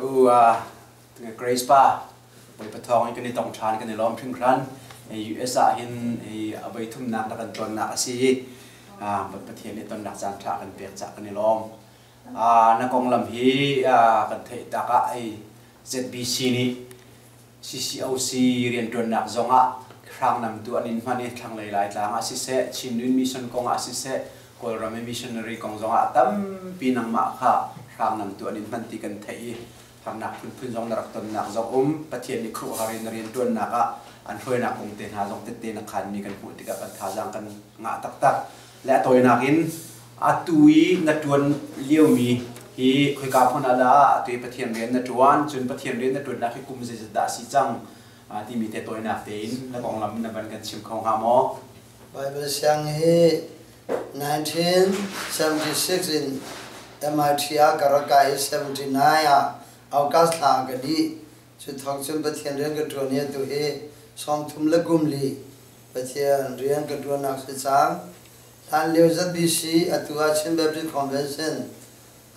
Ka u Grace pa Bawipa thawng in kan i tong ṭhan, kan i lawm hringhran. US ah hin a voi thumnak na kan tlawnnak a si i Pathian nih tonnak caan ṭha kan pek cah kan i lawm. Na konglam hi kan theih tak ah ZBC nih CCOC rianṭuannak zongah hrangnamtu an in hman i thlanglei Laitlang ah siseh, Chinlun Mission kong ah siseh, Kawlram i missionary kong zongah tampi nangmah kha hrangnamtu an in hman ti kan theih i harnak phunphun zong na rak tonnak zong um. Pathian nih khuaruahhar in na rianṭuannak ah an hruainak kong te hna zong tette na khanmi kan hmuh tikah kan thazaang kan ngah taktak. Le a tawinak in atu i na ṭuan liomi hi khoika hmun ah dah atu i Pathian rian na ṭuan, cun Pathian rian na ṭuannak hi kum zeizat dah a si cang timi te tawinak tein na konglam na van kan chim kho hnga maw? Bible siang hi 1976 in MIT ah ka rak kai i 79 ah August thla ah ka dih. Cu thawk cun Pathian rian ka ṭuan i atu hi sawmthum le kum li Pathian rian ka ṭuannak si cang. Hlanlio ZBC, atu ah Chin Baptist Convention,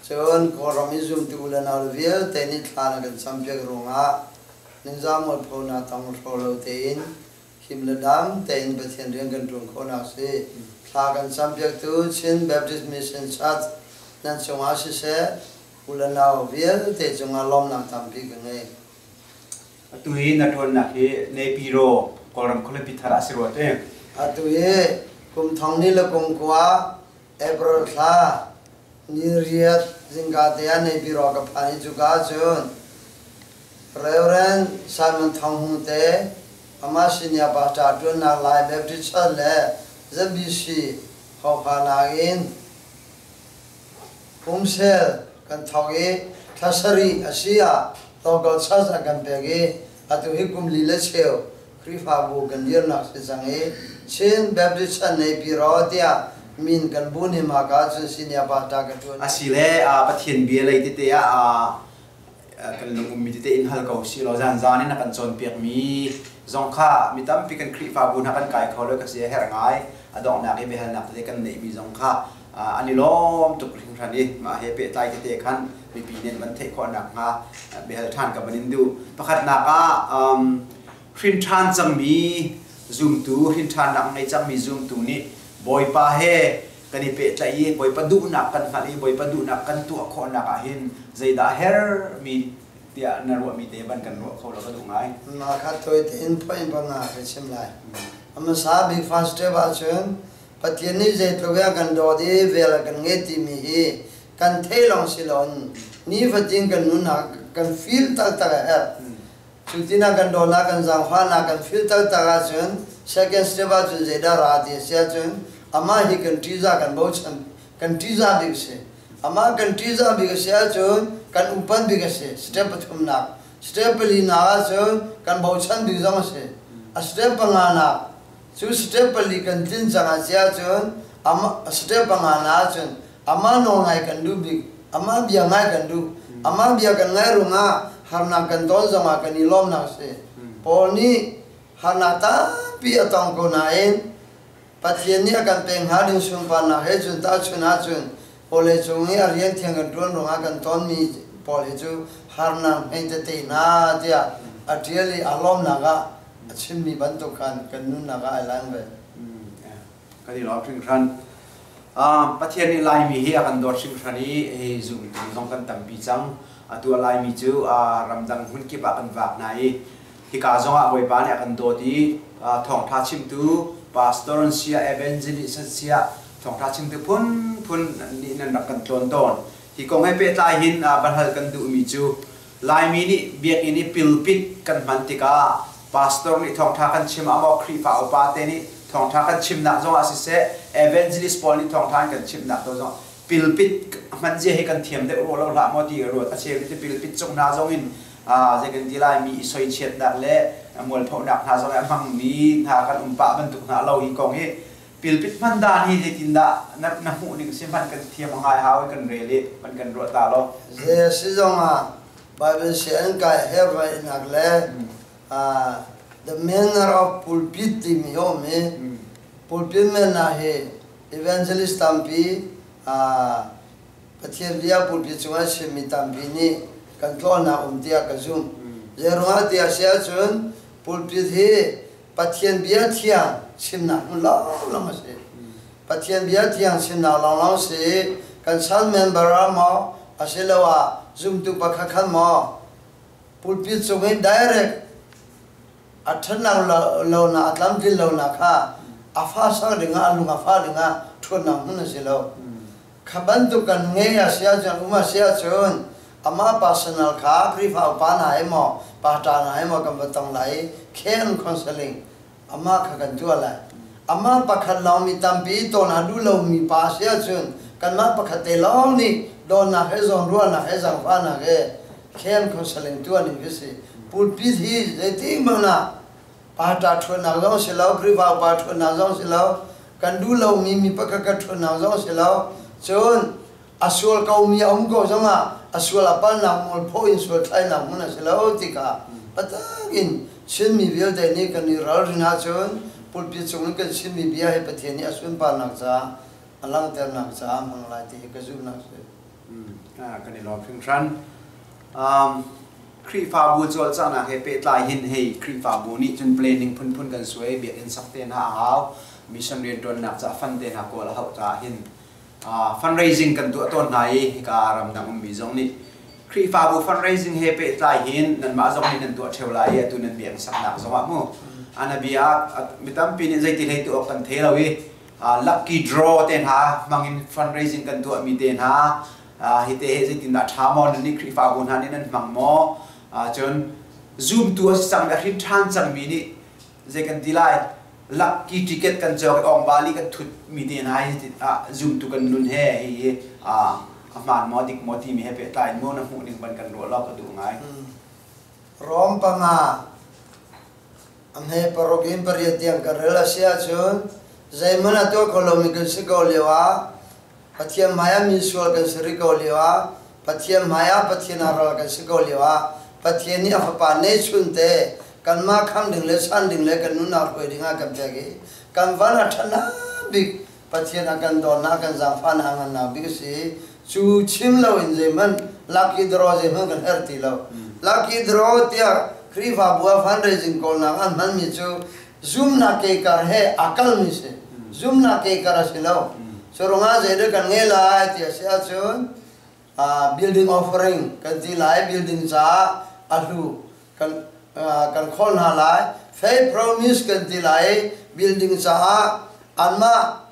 cun Kawlram i zumtu u le nau le vialte nih thla na kan campiak ruangah ningzah mualphonak tong hraw lo tein him le dam tein Pathian rian kan ṭuan khawhnak si. Thla kan campiaktu Chin Baptist Mission Church nan cungah siseh, u le nau vialte cungah lawmnak tampi ka ngei. Atu hi na ṭuannak hi Naypyidaw Kawlram khualipi thar ah si rua te. Atu hi kum thong ni le kum kua April thla ni riat zingka te ah Naypyidaw ka phan i cuka ahcun Reverend Simon Thong Hung te amah senior pastor ṭuannak Lai Baptist Church le ZBC hawkha in Pumsel kan thawk i thla sarih a si ah local church a kan pek i atu hi kum li le cheu Khrihfabu kan dirnak si cang i Chin Baptist Church Naypyidaw tiah min kan bun hi mah ka cun senior pastor ka ṭuan. Asile Pathian bia lei tete ah kan lung ummi tete in hal ko si law zanzan in a kan cawnpiakmi zong kha mi tampi kan Khrihfabu hna kan kai kho lo ka si a herh ngai. A donghnak i biahalnak tete kan neihmi zong kha an i lawm tuk hringhran i mah he pehtlai tete khan mipi nih an van theih khawh nakhnga biahal ṭhan ka van in duh. Pakhatnak ah hrin ṭhan cangmi zumtu, hrin ṭhannak ngei cangmi zumtu nih Bawipa he kan i pehtlaih i Bawipa duhnak kan hngalh i Bawipa duhnak kan tuah khawhnak ah hin zeidah hermi tiah na ruahmi te van kan ruah kho lo ka duh ngai. Mah kha tawi tein point panga ka chim lai. A hmasa bik first step ahcun Pathian nih zeitluk in a kan dawt i vel a kan ngei timi hi kan theih lawng si loin nifatin kan nunnak kan feel taktak a herh. Cutin a kan dawtnak kan zaangfahnak kan feel taktak ahcun second step ahcun zeidah ra ti a si ahcun amah hi kan ṭihzah kan bochan kan ṭihzah bik a si. Amah kan ṭihzah bik a si ahcun kan upat bik a si. Step pathumnak. Step palinak ahcun kan bochan bik zong a si. A step panganak cu step pali kan tlin cang a si ahcun amah step panganak ahcun amah nawl ngai kan duh bik, amah bia ngai kan duh. Amah bia kan ngaih ruangah harnak kan ton zongah kan i lawmnak a si. Paul nih harnak tampi a tong ko nain Pathian nih a kan pek hnga ding sunparnak he cun tahchun ahcun vawleicung i a rian thiang kan ṭuan ruangah kan tonmi pawl hi cu harnak hme tete hna tiah a ṭial i a lawmnak ah a chimmi bantuk khan kan nunnak ah ai lang ve. Kan i lawm hringhran. Pathian nih Laimi hi a kan dawt hringhran i hei zumtu zong kan tampi cang. Atu a Laimi cu ramdang hmunkip ah kan vak hna i hika zong ah Bawipa nih a kan dawt i thawngṭha chimtu pastor an si ah evangelist an si ah thawngṭha chimtu phunphun nih nan rak kan tlawn tawn. Hi kong he pehtlai hin va hal kan duhmi cu Laimi nih biakinn i pilpit kan hman tikah pastor nih thawngṭha kan chim ah maw Khrihfa upa te nih thawngṭha kan chimnak zongah siseh evangelist pawl nih thawngṭha an kan chimhnak to zong pilpit hman zia hi kan thiam deuh rua lo hlah maw ti ka ruat. A cheu cu pilpit cung hna zong in zei kan ti lai mi i soichiatnak le mualphonak hna zong a hmangmi hna kan um pah bantuk hna lo. Hi kong hi pilpit hman dan hi zeitindah na hmuh ning si hman kan thiam a ngai hau i kan rel i man kan ruah ta lo. Ze si zong ah Bible si an kai hervainak le the manner of pulpit timi a um i pulpit manner hi evangelist tampi Pathian bia pulpit cungah chimmi tampi nih kan tlawlnak um tiah ka zumh. Zeiruangah ti a si ahcun pulpit hi Pathian bia thiang chimnak hmun lawnglawng a si. Pathian bia thiang chimnak lawnglawng si kan chan member ah maw asiloah zumtu pakhat khat maw pulpit cung in direct a ṭhatnak lonak a tlamtlin lonak kha a fa sak dingah a lung a fah dingah ṭhuatnak hmun a si lo. Kha bantuk kan ngei a si ahcun um a si ahcun amah personal kha Khrihfa upa hna he maw pastor hna he maw kan va tong lai i khen counseling amah kha kan tuah lai. Amah pakhat lawng mi tampi tawn a duh lomi pa a si ahcun kanmah pakhat te lawng nih dawtnak he zawnruahnak he zaangfahnak he khen counseling tuah ning khi si. Pulpit hi zeitik hmanh ah pastor ṭhuatnak zong si lo, Khrihfa upa ṭhuatnak zong si lo, kan duh lomi mi pakhat khat ṭhuatnak zong si lo. Cun a sual komi a um ko zongah a sual a palnak mualpho in sual thlainak hmun a si lo tikah patak in Chinmi vialte nih kan i ralrin ahcun pulpit cung in kan chimmi bia hi Pathian nih a sunparnak caah a langhternak caah hmang lai ti hi ka zumhnak a si. Kan i lawm hringhran. Khrihfabu cawlcanghnak he pehtlai hin hei Khrihfabu nih cun planning phunphun kan suai, biakinn sak te hna a hau, mission rianṭuannak caah fund te hna kawl a hauh caah hin fundraising kan tuah tawn hna i hika ramdang ummi zong nih Khrihfabu fundraising he pehtlai hin nanmah zong nih nan tuah ṭheo lai i atu nan biakinn saknak zongah mu anabia mi tampi nih zeiti hlei tuah awk kan thei lo i lucky draw te hna hmangin fundraising kan tuahmi te hna hi te hi zeitindah ṭha maw nan nih Khrihfabu hna nih nan hmang maw cun zumtu a si cang a hrin ṭhan cangmi nih zei kan ti lai lucky ticket kan cawk i ong bali kan thut mi te hna hi zumtu kan nun he hi a hmaan maw dik maw timi he pehtlai in maw na hmuh ning ban kan ruah law ka duh ngai. Rom 5 a hme 6 in 8 tiang kan rel a si ahcun zeihmanh a tuah kho lomi kan si ko lio ah Pathian hmaiah misual kan si rih ko lioah, Pathian hmaiah Pathian a ral kan si ko lioah, Pathian nih a Fapa neihchunte kanmah kham ding le chan ding le kan nunnak hruai dingah kan pek i kan van a ṭhatnak bik Pathian a kan dawtnak kan zaangfahnak a ngannak bik a si. Cu chim loin zeihmanh lucky draw zeihmanh kan herh ti lo. Lucky draw tiah Khrihfabu ah fundraising kawlnak an hmanmi cu zumnak kekar he a kalmi si zumnak kekar a si lo cu ruangah zeidah kan ngei lai ti a si ahcun building offering kan ti lai building caah a hlu kan kan khawl hna lai faith promise kan ti lai building caah anmah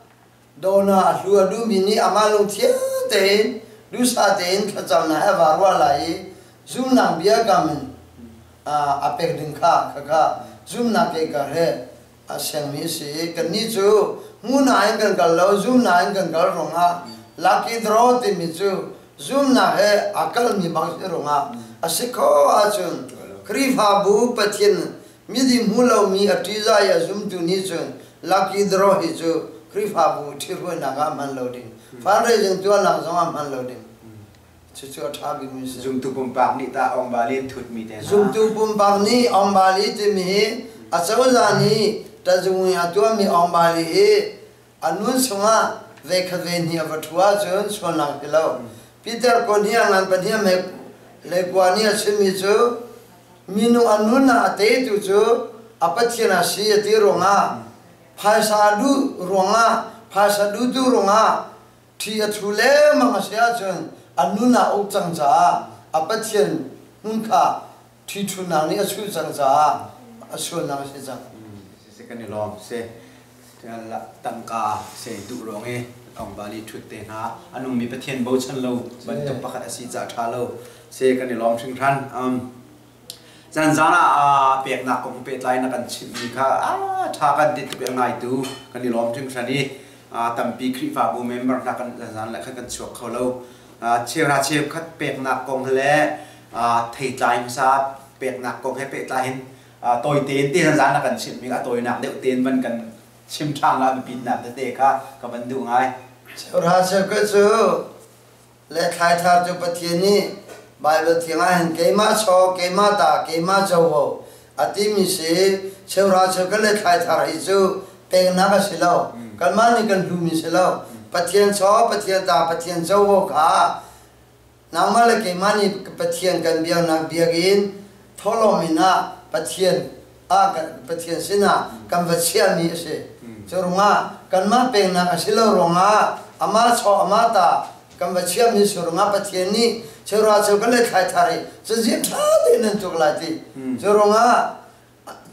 Dona a hlu a duhmi nih amah lungthiang tein duhsah tein thlacamnak he a vaa ruah lai i zumnak biakam in a pek ding kha khakha zumnak kekar he a sengmi a si i kannih cu hmuhnak in kan kal lo zumnak in kan kal ruangah lucky draw timi cu zumnak he a kalmi bang si ruangah a si khawh ahcun Khrihfabu Pathian Miding hmu lomi a ṭihzah i a zumtu nih cun lucky draw hi cu Khrihfabu ṭhihruainak ah hman lo ding, fundraising tuahnak zong ah hman lo ding. Cucu a ṭha bikmi si. Zumtu pumpak nih tah ongbali an thutmi te hna. Zumtu pumpak nih ongbali timi hi a cozah nih ṭazung i a tuahmi ongbali hi a nun chungah veikhat ve hnih a va ṭhu ahcun sualnak ti lo. Peter ko hniang ngan pahnih me le kua nih a chimmi cu Minung a nunnak a teitu cu a Pathian a si a ti ruangah phaisa duh ruangah phaisa duhtu ruangah ṭhi a thu lengmang a si ahcun a nun ah uk cang caah a Pathian hmun kha ṭhi ṭhunak nih a chuh cang caah a sualnak a si cang. Si kan i lawm si tangka se duh ruang i ongbali ṭhut te hna a nungmi Pathian bochan lo bantuk pakhat a si caah ṭha lo se kan i lawm hringhran. Zanzan ah peknak kong pehtlai na kan chimhmi kha a ṭha kan ti tuk i a ngaitu kan i lawm hringhran i tampi Khrihfabu member hna kan zanzan le khan kan chuak kho lo. Cheuhra cheukhat peknak kong le theitlai hmasa peknak kong he pehtlai hin tawi tein te zanzan na kan chimhmi a tawinak deuh tein van kan chim ṭhan la biapitnak tete kha ka van duh ngai. Cheuhra cheukhat cu le thlaithar cu Pathian nih Baibal thiang ah hin keimah chaw, keimah ta, keimah covo a timi si cheuhra cheukhat le thlaithar hi cu peknak a si lo. Kanmah nih kan hlumi si lo. Pathian chaw, Pathian ta, Pathian covo kha Nangmah le keimah nih Pathian kan biaknak biakinn thawhlawm in ah Pathian ah Pathian sinah kan va chiahmi a si. Cu ruangah kanmah peknak a si lo ruangah amah chaw amah ta kan va chiahmi si ruangah Pathian nih cheuhra cheu kan le thlai thar i cazin ṭha tein nan tuk lai ti. Cu ruangah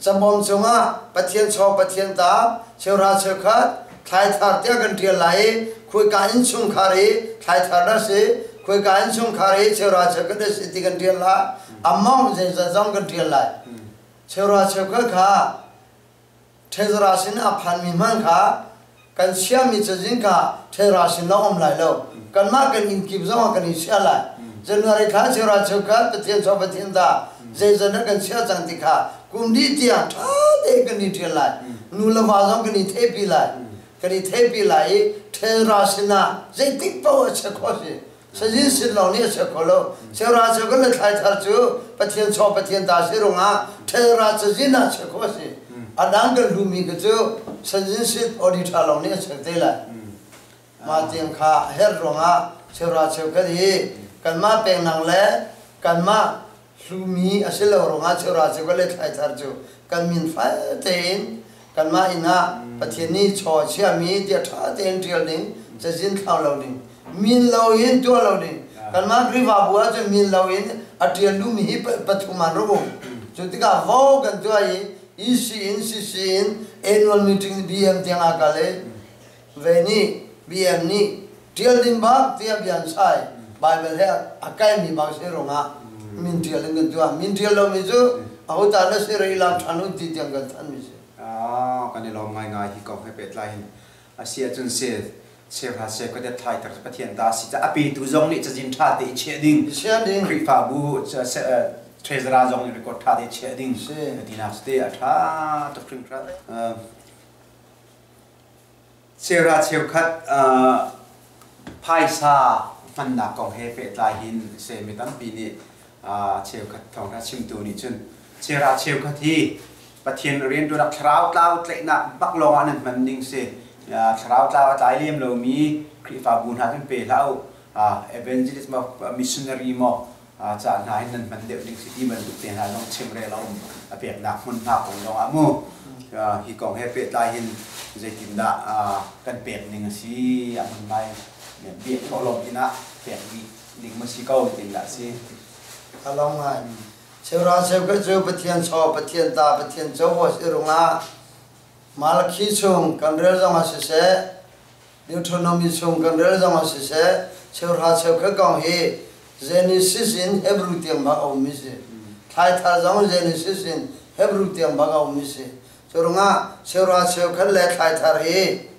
Cabawm cungah Pathian chaw Pathian ta cheuhra cheukhat thlaithar tiah kan ṭial lai i khuaika innchungkhar i thlaithar dah si khuaika innchungkhar i cheuhra cheukhat dah si ti kan ṭial lai. Amount zeizat zong kan ṭial lai. Cheuhra cheukhat kha treasurer sin a phanmi hmanh kha kan chiahmi cazin kha treasurer sin lawng um lai lo. Kanmah kan inn kip zong ah kan i chiah lai. January thla cheuhra cheukhat Pathian chaw Pathian ta zeizat dah kan chiah cang ti kha kum dih tiang ṭha tein kan i ṭial lai. Nu le va zong kan i theihpi lai. Kan i theihpi lai i treasurer sinah zeitik paoh ah chiah khawh a si. Sazin sin lawng nih a chia kho lo. Cheuhra cheukhat le thlaithar cu Pathian chaw Pathian ta si ruangah ṭhelra cazin ah chia khawh a si. A dang kan hlumi kha cu sazin sit auditor lawng nih a check te lai. Mah tiang kha a herh ruangah cheuhra cheukhat hi kanmah pengnak le kanmah hlumi a si lo ruangah cheuhra cheukhat le thlaithar cu kan min fal tein kanmah inn ah Pathian nih chaw a chiahmi tiah ṭha tein ṭial ding, cazin thlau lo ding, min lo in tuah lo ding. Kanmah Khrihfabu ahcun min lo in a ṭial duhmi hi pathum an rak um. Cu tikah vo kan tuah i EC in CC in annual meeting BM tiang aa kal i ve nih BM nih ṭial ding bak tiah bia an sai. Bible he a kaimi bak si ruangah min ṭial in kan tuah. Min ṭial lomi cu aho ta na si rei lam ṭhan u ti tiang kan thanmi si. Kan i lawm ngaingai hi kong he pehtlai hin. A si ahcun se cheuhra cheukhat thlaiter Pathian ta si ca a petu zong nih cazin ṭha te i chiah ding. Chiah ding. Khrihfabu treasurer zong nih record ṭha te i chiah ding. Tinak te a ṭha tuk hringhran. Cheuhra cheukhat phaisa hmannak kong he pehtlai hin se mi tampi nih cheukhat thawngṭha chimtu nih cun cheuhra cheukhat hi Pathian rianṭuan thlarau tlau tlaihnak bak lawng ah nan hman ding si. Thlarau tlau a tlai lem lomi Khrihfabu hna cun pe hlah u. Evangelist maw missionary maw ca hna hin nan hman deuh ding si ti bantuk te hna zong chimrel a um a peknak hmun hna kong zong ah mu hi kong he pehtlai hin zeitindah kan pek ning a si a hmun mai biak thawhlawm inn ah pek dih ding ma si ko tin dah si A long ngai. Cheuhra cheukhat cu Pathian chaw, Pathian ta, Pathian covo a si ruangah Malakhi chung kan rel zong ah siseh, Deuteronomy chung kan rel zong ah siseh, cheuhra cheukhat kong hi Genesis in Hebrew tiang bak a ummi si. Thlaithar zong Genesis in Hebrew tiang bak a ummi si. Cu ruangah cheuhra cheukhat le thlaithar hi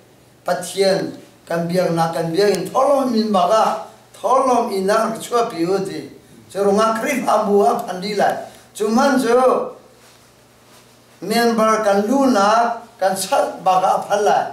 Pathian kan biaknak kan biakinn thawhlawm in bak ah thawhlawm inn ah rak chuahpi u ti. Cu ruangah Khrihfabu ah phan dih lai. Cu man cu member kan luhnak kan chalh bak ah a phan lai.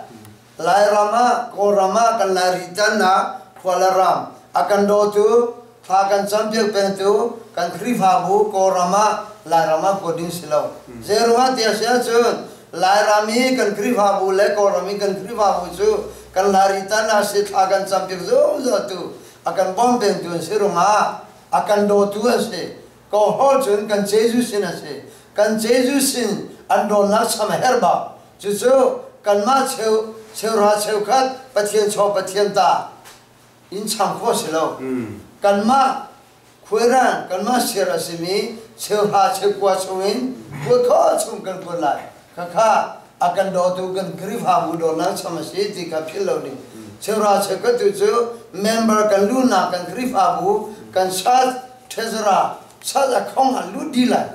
Lairam ah Kawlram ah kan Lairi tannak khua le ram a kan dawtu thla kan campiak pengtu kan Khrihfabu Kawlram ah Lairam ah kuat ding si lo. Zeiruangah ti a si ahcun Lairam i kan Khrihfabu le Kawlram i kan Khrihfabu cu kan Lairi tan ah si thla kan campiak zungzal tu a kan bawm pengtu an si ruangah a kan dawtu an si. Kawlhawl cun kan Jesuh sin a si. Kan Jesuh sin an dawtnak cham a herh bak. Cucu kanmah cheu cheuhra cheukhat Pathian chaw Pathian ta in cham khawh si lo. Kanmah khuairan kanmah share a simi cheuhra cheukua chungin kuat khawh chung kan kuat lai. Khakha a kan dawtu kan Khrihfabu dawtnak cham a si ti kha philh lo ding. Cheuhra cheukhat tu cu member kan luhnak kan Khrihfabu kan church treasurer church a khong ah lut dih lai.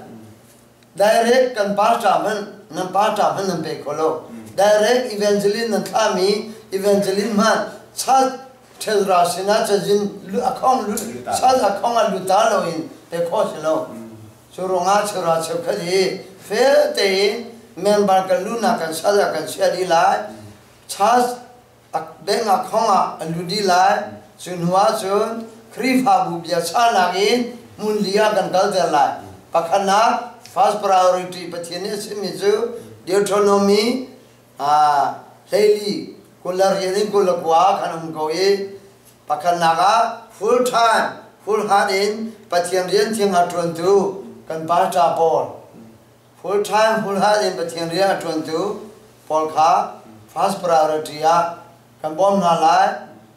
Direct kan pastor hmanh nan pastor hmanh nan pe kho lo. Direct evangelist nan thlahmi evangelist hmanh church treasurer sinah cazin a khong lut church a khong ah lut ta loin pe khawh si lo. Cu ruangah cheuhra cheukhat hi fel tein member kan luhnak kan sal ah kan chiah dih lai. Church bank ah khong ah an lut dih lai. Cu hnu ah cun Khrihfabu biachahnak in hmun li ah kan kalter lai. Pakhatnak first priority Pathian nih a chimmi cu Deuteronomy 24 in 29 khan um ko i pakhatnak ah full time. Full heart in Pathian rian thiang a ṭuantu kan pastor pawl, full time full heart in Pathian rian a ṭuantu pawl kha first priority ah kan bawm hna lai.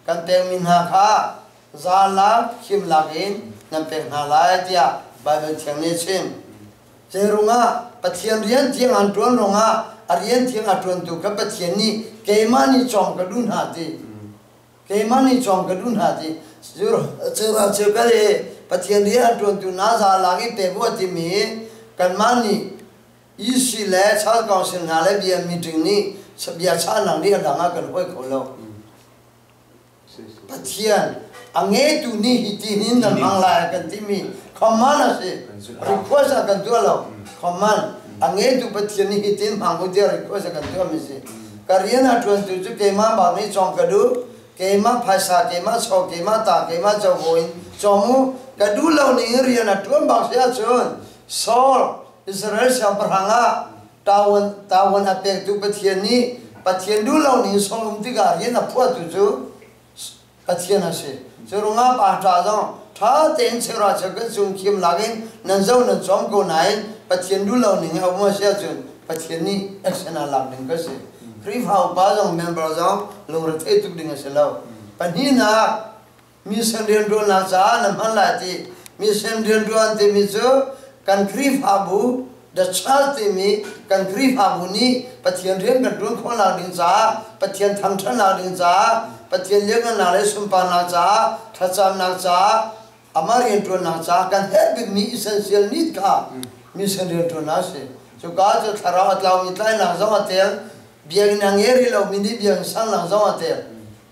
Kan pekmi hna kha zalak himlak in nan pek hna lai tiah Baibal Thiang nih a chim. Zeirungah Pathian rian thiang an ṭuan ruangah a rian thiang a ṭuantu kha Pathian nih keimah nih cawng ka duh hna ti. Keimah nih cawng ka duh hna ti. Cu cheukhat hi Pathian rian a ṭuantu hna zalak i pek u a timi kanmah nih EC le Church Council hna le bia meeting nih bia chahnak nih a dang ah kan huai kho lo. Pathian a ngeitu nih hi ti hin nan hmang lai a kan timi command a si. Request a kan tuah lo. Command a ngeitu Pathian nih hi tin hmang u tiah request a kan tuahmi si. Ka rian a ṭuantu cu keimah bak nih cawng ka duh. Keimah phaisa, keimah chaw, keimah ta, keimah covo in cawng u. Ka duh lo ning in rian a ṭuan bak si ahcun Saul Israel siangpahrang ah Tawan tawan a pektu Pathian nih Pathian duh lo ning song um tikah rian a phuahtu cu Pathian a si. Cu ruangah pa ṭha zong ṭha tein cheuhra cheu kan sung khim lak in nan zo nan cawm ko nain Pathian duh lo ning a um a si ahcun Pathian nih action a lak ding ka si. Khrihfa upa zong member zong lungrethei tuk ding a si lo. Pahnihnak mission rianṭuannak caah na hman lai ti mission rianṭuan timi cu kan Khrihfabu the church timi kan Khrihfabu nih Pathian rian kan ṭuan khawhnak ding caah Pathian thangṭhatnak ding caah Pathian lianngannak le sunparnak caah thlacamnak caah amah rianṭuannak caah kan herh bikmi essential need kha mission rianṭuannak a si. Cuka cu thlarau a tlaumi tlainak zong a tel, biakinn a nge rih lomi nih biakinn sangnak zong a tel.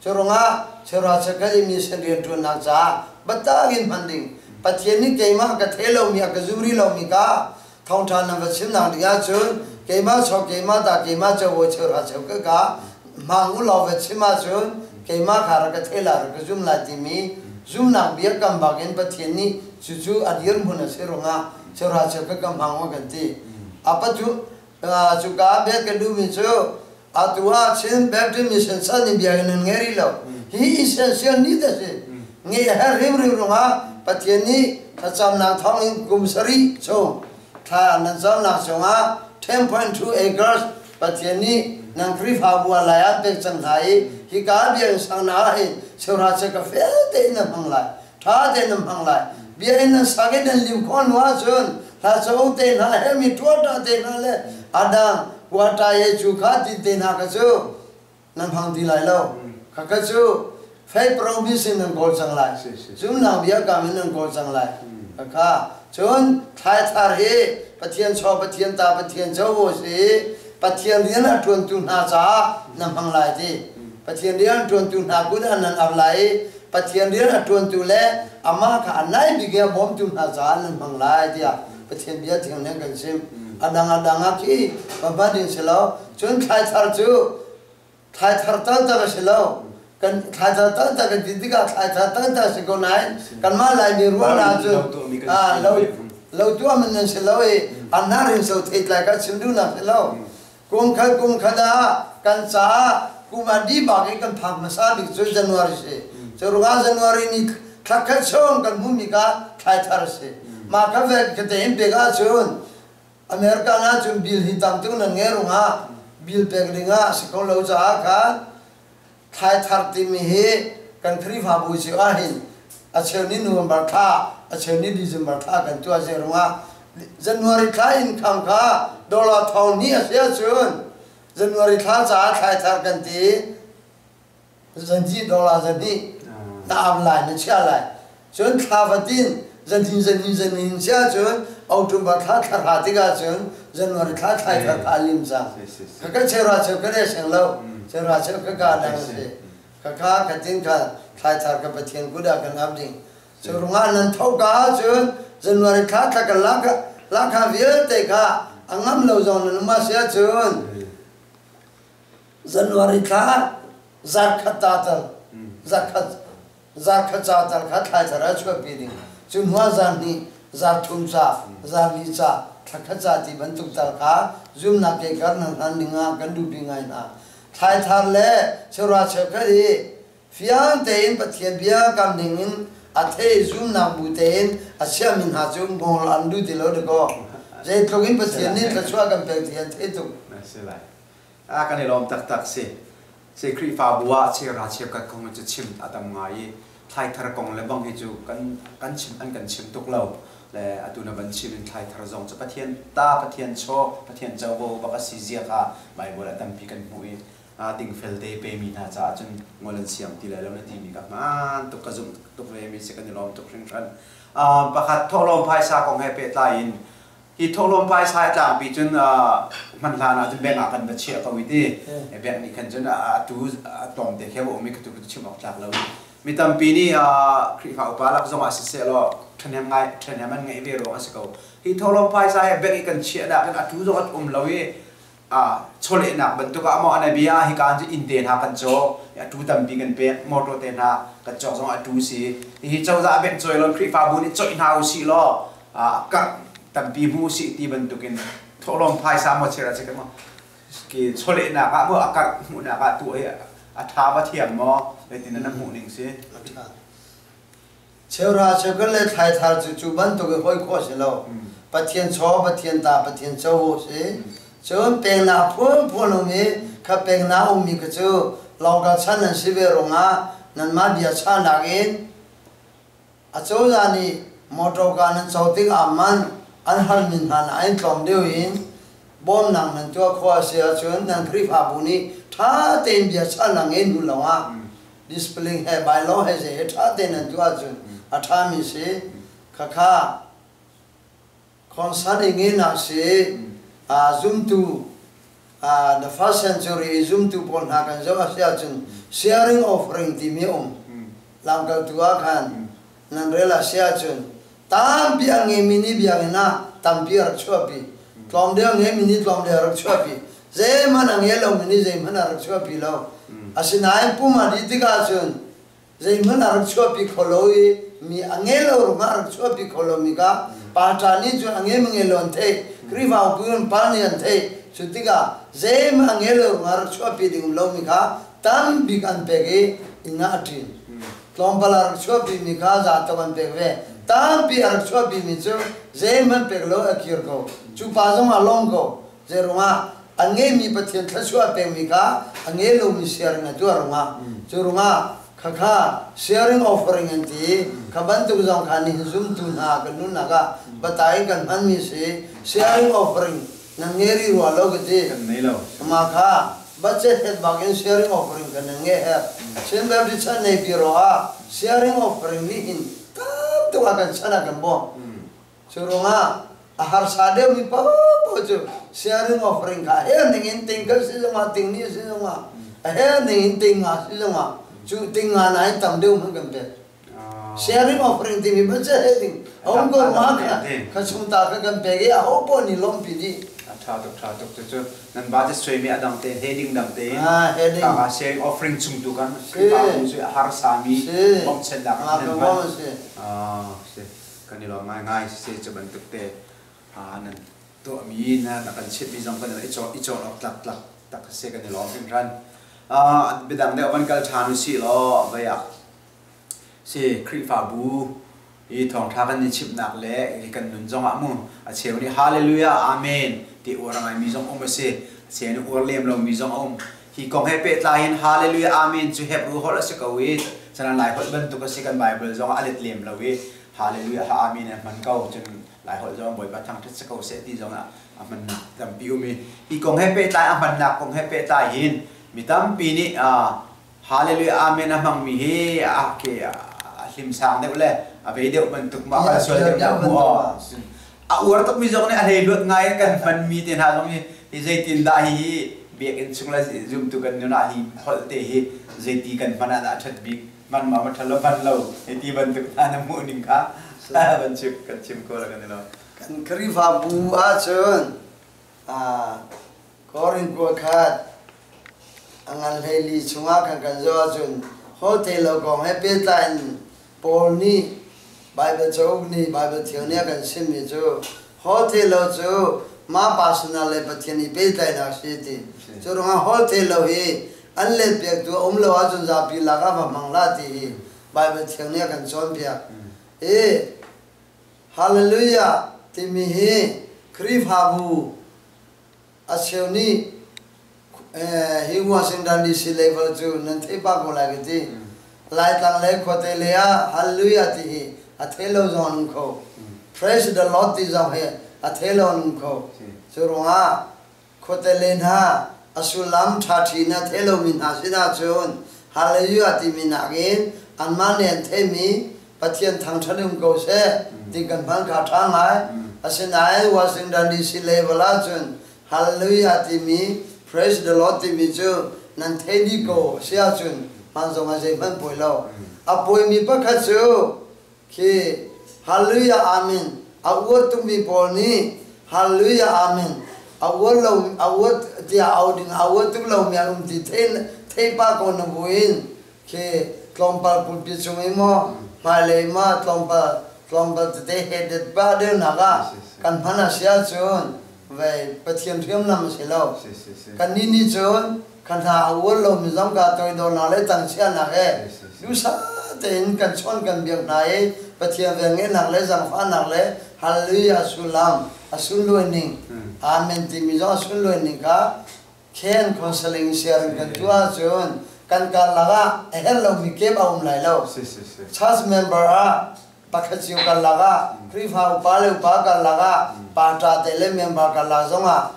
Curungah Churachakal i mission rianṭuannak caah biatak in hman ding. Pathian nih keimah ka thei lomi a ka zum rih lomi ka thawngṭha nan va chimnak ding ahcun keimah chaw keimah ta keimah covo cheuhra cheu ka hmang u law va chim ahcun keimah kha rak ka thei lai rak ka zum lai timi zumnak biakam bak in Pathian nih cucu a dirhmun a si ruangah cheuhra cheu ka hmang u kan ti. A patu cuka bia ka duhmi cu Atu ah Chin Baptist Mission Chan nih biakinn an ngei rih lo. Hi essential need a si. Ngeih a herh hrimhrim ruangah Pathian nih thlacamnak thawngin kum sarih chung thla nan camnak cungah 10.2 acres Pathian nih nan Khrihfabu ah lai ah pek cang hna i hika biakinn saknak ah hin cheuhra cheuka fel tein nan hmang lai. Ṭha tein nan hmang lai. Biakinn nan sak i nan lim khawh hnu ahcun hla cauk te hna herhmi ṭuaṭa te hna le a dang kuaṭa ye cu kha ti te hna kha cu nan hmang ti lai lo. Khakha cu faith promise in nan kawl cang lai. Zumnak biakam in nan kawl cang lai. Khakha cun thlaithar hi Pathian chaw, Pathian ta, Pathian covo si Pathian rian a ṭuantu hna caah na hmang lai ti. Pathian rian ṭuantu hna kut ah nan ap lai i Pathian rian a ṭuantu le amah kha a nai bik i a bawmtu hna caah nan hmang lai tiah Pathian bia thiang nih an kan chimh. A dang a dang ah khi va ding si lo. Cun thlaithar cu thlaithar taktak a si lo. Kan thlaithar taktak kan ti tikah thlaithar taktak a si ko nain kanmah Laimi ruahnak cun lo lo tuah man nan si lo i a hnar in so theitlai kha chim duhnak si lo. Kum khat kum khat ah kan caah kum a dih bak i kan phak hmasa bik cu January si. Cu ruangah January ni thla khat chung kan hmuhmi kha thlaithar a si. Mah kha vet ka tein pek ahcun America ah cun bill hi tam tuk nan ngei ruangah bill pek ding ah a si kho lo caah khan thlaithar timi hi kan Khrihfabu cio ahhin a cheu nih November thla a cheu nih December thla kan tuah zei ruangah January thla income kha dollar thong hnih a si ahcun January thla caah thlaithar kan ti zanhnih dollar zanhnih na am lai na chiah lai cun thla fatin zanhin zanhin zanhin si ahcun October thla thla hra tikah cun January thla thlaithar kha a lim cang ka ka chera cheu ka re seng lo chera cheu ka ka dang si ka ka ka tin kha thlaithar ka Pathian kut ah kan ap ding cu rungah nan tho ka ahcun January thla thla ka lak lakha vialte kha a ngam lo zong nan um a si ahcun January thla zarkhat ta tal zarkhat Zarkhat ca tal kha thlaithar ah chuahpi ding. Cu hnuah zan hnih, zar thum ca, zar li ca, thlakhat ca ti bantuk tal kha zumnak ke kar nan hlan ding ah kan duhpi ngai hna. Thlaithar le cheuhra cheukhat hi fiang tein Pathian bia kam ding in A thei zumnak bu tein a chiahmi hna cu ngol an duh ti lo dakaw. Zeitluk in Pathian nih thluachuah kan pek ti an theih tuk. Si lai. A kan i lawm taktak si. Si Khrihfabu ah cheuhra cheukhat kong cu chim a tam ngai i thlaithar kong le bang hi cu kan kan chim an kan chim tuk lo. Le atu na van chim in thlaithar zong cu Pathian ta Pathian chaw Pathian covo bak a si zia kha Bible ah tampi kan hmuh i dingfel te pemi hna caah cun ngol an siang ti lai lo na timi ka hmaan tuk ka zumh tuk ve mi si kan i lawm tuk hringhran. Pakhat thawhlawm phaisa kong he pehtlai in hi thawhlawm phaisa hi tlangpi cun hman hlan ah cun bank ah kan va chiah ko i ti bank nih khan cun atu tlawmte khi a va um i ka tu chim awk tlak lo. Mi tampi nih Khrihfa upa lak zong ah siseh law ṭhahnem ngai ṭhahnem an ngeih ve ruang a si ko. Hi thawhlawm phaisa hi bank i kan chiah dah kan atu zong a um lo i chawlehnak bantuk ah maw anabia hika cu inn te hna kan caw a tu tampi kan pek motor te hna kan cawk zong a tu si. Hihi cozah bank cawi lo Khrihfabu nih coih hna usih law karh tampi hmu usih ti bantukin thawhlawm phaisa maw chira chik maw ki chawlehnak ah maw a karh hmuhnak ah tu hi a tha va thiam maw zeitin na hmuh ning si? Cheuhra cheukhat le thlaithar cu cu bantuk i hawi khawh a si lo. Pathian chaw, Pathian ta, Pathian covo a si. Cun pengnak phunphun um i kha pengnak ummi kha cu lawngkal chan an si ve ruangah nanmah bia chahnak in acozah nih mawṭawka nan co tikah man an halmi hna nain tlawm deuh in bawmnak nan tuah khawh a si ahcun nan Khrihfabu nih ṭha tein bia chahnak ngei hnu lawngah discipline he bylaw he zei he ṭha tein an tuah ahcun a ṭhami si. Khakha concern i ngenak si zumtu the first century i zumtu pawl hna kan zoh a si ahcun sharing offering timi a um. Lamkaltu ah khan nan rel a si ahcun tampi a ngeimi nih biakinn ah tampi a rak chuahpi. Tlawm deuh a ngeimi nih tlawm deuh a rak chuahpi. Zeihmanh a ngei lomi nih zeihmanh a rak chuahpi lo. Asinain pum a dih tikah cun zeihmanh a rak chuahpi kho lo i mi a ngei lo ruangah a rak chuahpi kho lomi kha pa nih cun a ngei ma ngei lo an theih. Khrihfa upa in pa nih an theih. Cu tikah zeihmanh a ngei lo ruangah a rak chuahpi ding um lomi kha tam bik an pek i inn ah a ṭin. Tlawmpal a rak chuahpimi kha zatok an pek ve. Tampi a rak chuahpimi cu zeihmanh pek lo a kir ko. Cu pa zong a lawm ko. Zeiruangah a ngeimi Pathian thluachuah pekmi kha a ngei lomi sharing a tuah ruangah. Cu ruangah khakha sharing offering an ti. Kha bantuk zong kha nihin zumtu hna kan nunnak ah biatak in kan hmanmi si. Sharing offering nan ngei rih rua lo ka ti. Kan nei lo. Mah kha budget het bak in sharing offering kan nan ngei her. Chin Baptist chan nei pi ro ah sharing offering nih hin tam tuk ah kan chan ah kan bawm. Cu ruangah a harsa deuhmi paohpaoh cu sharing offering kha her ning in ting kan si zongah ting ni si zongah a her ning in ting nga si zongah cu ting nga nain tam deuh hmanh kan pek. Sharing offering timi budget he ding a um ko ma kha kha chung ta kha kan pek i a ho poh nih lawmpi dih. A tha tuk tha tuk cu nan budget suaimi a dang te heading dang te heading ka sharing offering chung tu kan Khrihfabu cu a harsa mi bawmchannak nan hman. Si kan i lawm ngaingai si cu bantuk te nan tuahmi na kan chimhmi zong kan i cawn i cawn awk tlak tlak tak si kan i lawm hringhran. Biadang deuh van kal ṭhan usih law vei ah Si Khrihfabu i thawngṭha kan i chimhnak le hi kan nun zongah mu a cheu nih Hallelujah Amen ti uar a ngaimi zong um a si. A cheu nih uar lem lomi zong a um. Hi kong he pehtlai in Hallelujah Amen cu Hebrew holh a si ko i canan Lai holh bantuk a si kan Bible zong ah a let lem lo i Hallelujah Amen a hman ko. Cun Lai holh zong Bawipa thangṭhat si ko seh ti zong ah a hmannak tampi um i hi kong he pehtlai a hmannak kong he pehtlai hin mi tampi nih Hallelujah Amen a hmangmi hi a ke a hlimsang deuh le a vei deuh bantuk ma a sual deuh dah mu a uar tukmi zong nih a hlei luat ngai in kan hmanmi te hna zong hi hi zeitin dah hi biakinn chung le zumtu kan nun ah hi holh te hi zeiti kan hman ah dah a ṭhat bik man ma ma ṭha lo hman lo hei ti bantuk hna na hmuh ning kha van chim kan chim ko la kan i lo. Kan Khrihfabu ahcun Korin kua khat A ngan 14 chungah khan kan zoh ahcun hote lo kong he pehtlai in Paul nih Baibal cauk nih Baibal thiang nih a kan chimmi cu hote lo cu mah personal le Pathian i pehtlaihnak a si ti. Cu ruangah hote lo hi an letpiaktu a um lo ahcun zapi lakah va hmang hlah ti hi. Bible thiang nih a kan cawnpiak. I Hallelujah timi hi Khrihfabu a cheu nih hi Washington DC level cu nan theih pah ko lai ka ti. Laitlang le khuate le ah Hallelujah ti hi a thei lo zong an um kho. Praise the Lord ti zong hi a thei lo an um kho. Cu ruangah khuate le hna a sullam ṭhaṭhi na thei lomi hna sinah cun Hallelujah timi nakin anmah nih an theimi Pathian thangṭhat um ko seh ti kan hman kha ṭha ngai. Asinain Washington DC level ahcun Hallelujah timi Praise the Lord timi cu nan thei dih ko si ahcun hman zong ah zeihmanh pawi lo. A pawimi pakhat cu khi Hallelujah Amen a uar tukmi pawl nih Hallelujah Amen a uar lo a uar tiah au ding a uar tuk lomi an um ti thei thei pah ko na buin khi tlawmpal pulpit chung i maw hmailei ma tlawmpal tlawmpal tete he det pah deuhnak ah kan hman a si ahcun vei Pathian hriamnam a si lo. Kannih nih cun kha hna a uar lomi zong ka toidornak le tangchiahnak he duhsah tein kan chawnh kan biak hna i Pathian velngeihnak le zaangfahnak le hallelujah sullam a sunlawi ning amen timi zong a sunlawi ning kha khen counseling sharing kan tuah ahcun kan karlak ah a herh lomi kep a um lai lo. Church member ah pakhat cio karlak ah Khrihfa upa le upa karlak ah pa ṭa te le member karlak zongah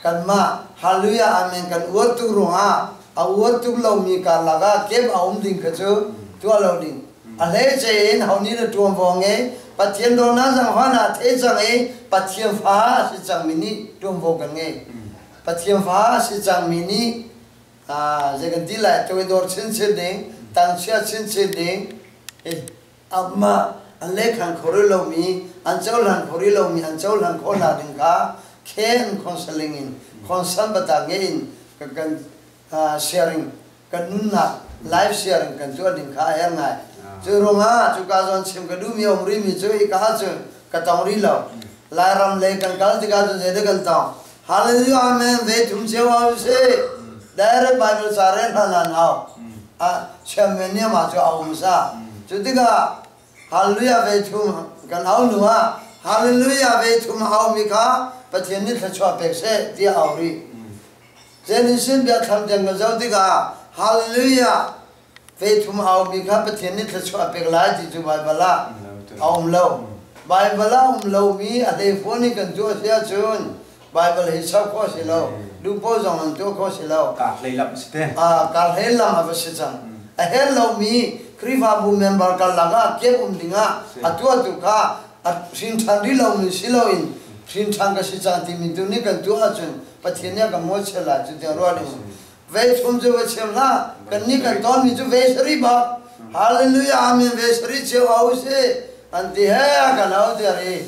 kanmah hallelujah amen kan uar tuk ruangah a uar tuk lomi karlak ah kep a um ding kha cu tuah lo ding. A hleice in ho nih na ṭuanvo ngei Pathian dawtnak zaangfahnak a thei cang i Pathian fa a si cangmi nih ṭuanvo kan ngei. Pathian fa a si cangmi nih zei kan ti lai toidor chinchin ding, tangchia chinchin ding, amah an lehkhan kho rih lomi, an cohlan kho rih lomi, an cohlan khawh hna ding kha khen counseling in concern bata ngei in kan sharing kan nunnak life sharing kan tuah ding kha a herh ngai. Cu ruangah cuka zawn chim ka duhmi a um rihmi cu hika ahcun ka tong rih lo. Lairam lei kan kal tikah cun zeidah kan tong? Hallelujah amen ve thum cio au sih. Direct Bible ca rel hlan an hau. A chairman nih amah cu a um sa. Cu tikah Hallelujah ve thum kan au hnu ah Hallelujah ve thum a aumi kha Pathian nih thluachuah pek seh tiah au rih. Zenin biathlam tiang kan zoh tikah Hallelujah ve thum aumi kha Pathian nih thluachuah pek lai ti cu Baibal ah a um lo. Baibal ah um lomi a hleifuan in kan tuah si ahcun Baibal hi sok khawh si lo. Duhpaoh zong an tuah khawh si lo. Kar hlei lam si te. Kar hlei lam a va si cang. A herh lomi Khrihfabu member karlak ah kep um dingah a tuahtu kha a hrin ṭhan rih lomi si loin hrin ṭhan ka si cang timi tu nih kan tuah ahcun Pathian nih a kan mawhchiat lai cu tiang ruah ding. Ve thum cu va chim hlah. Kannih kan tonmi cu ve sarih bak. Hallelujah amen ve sarih cio au si. An ti he kan au tiar i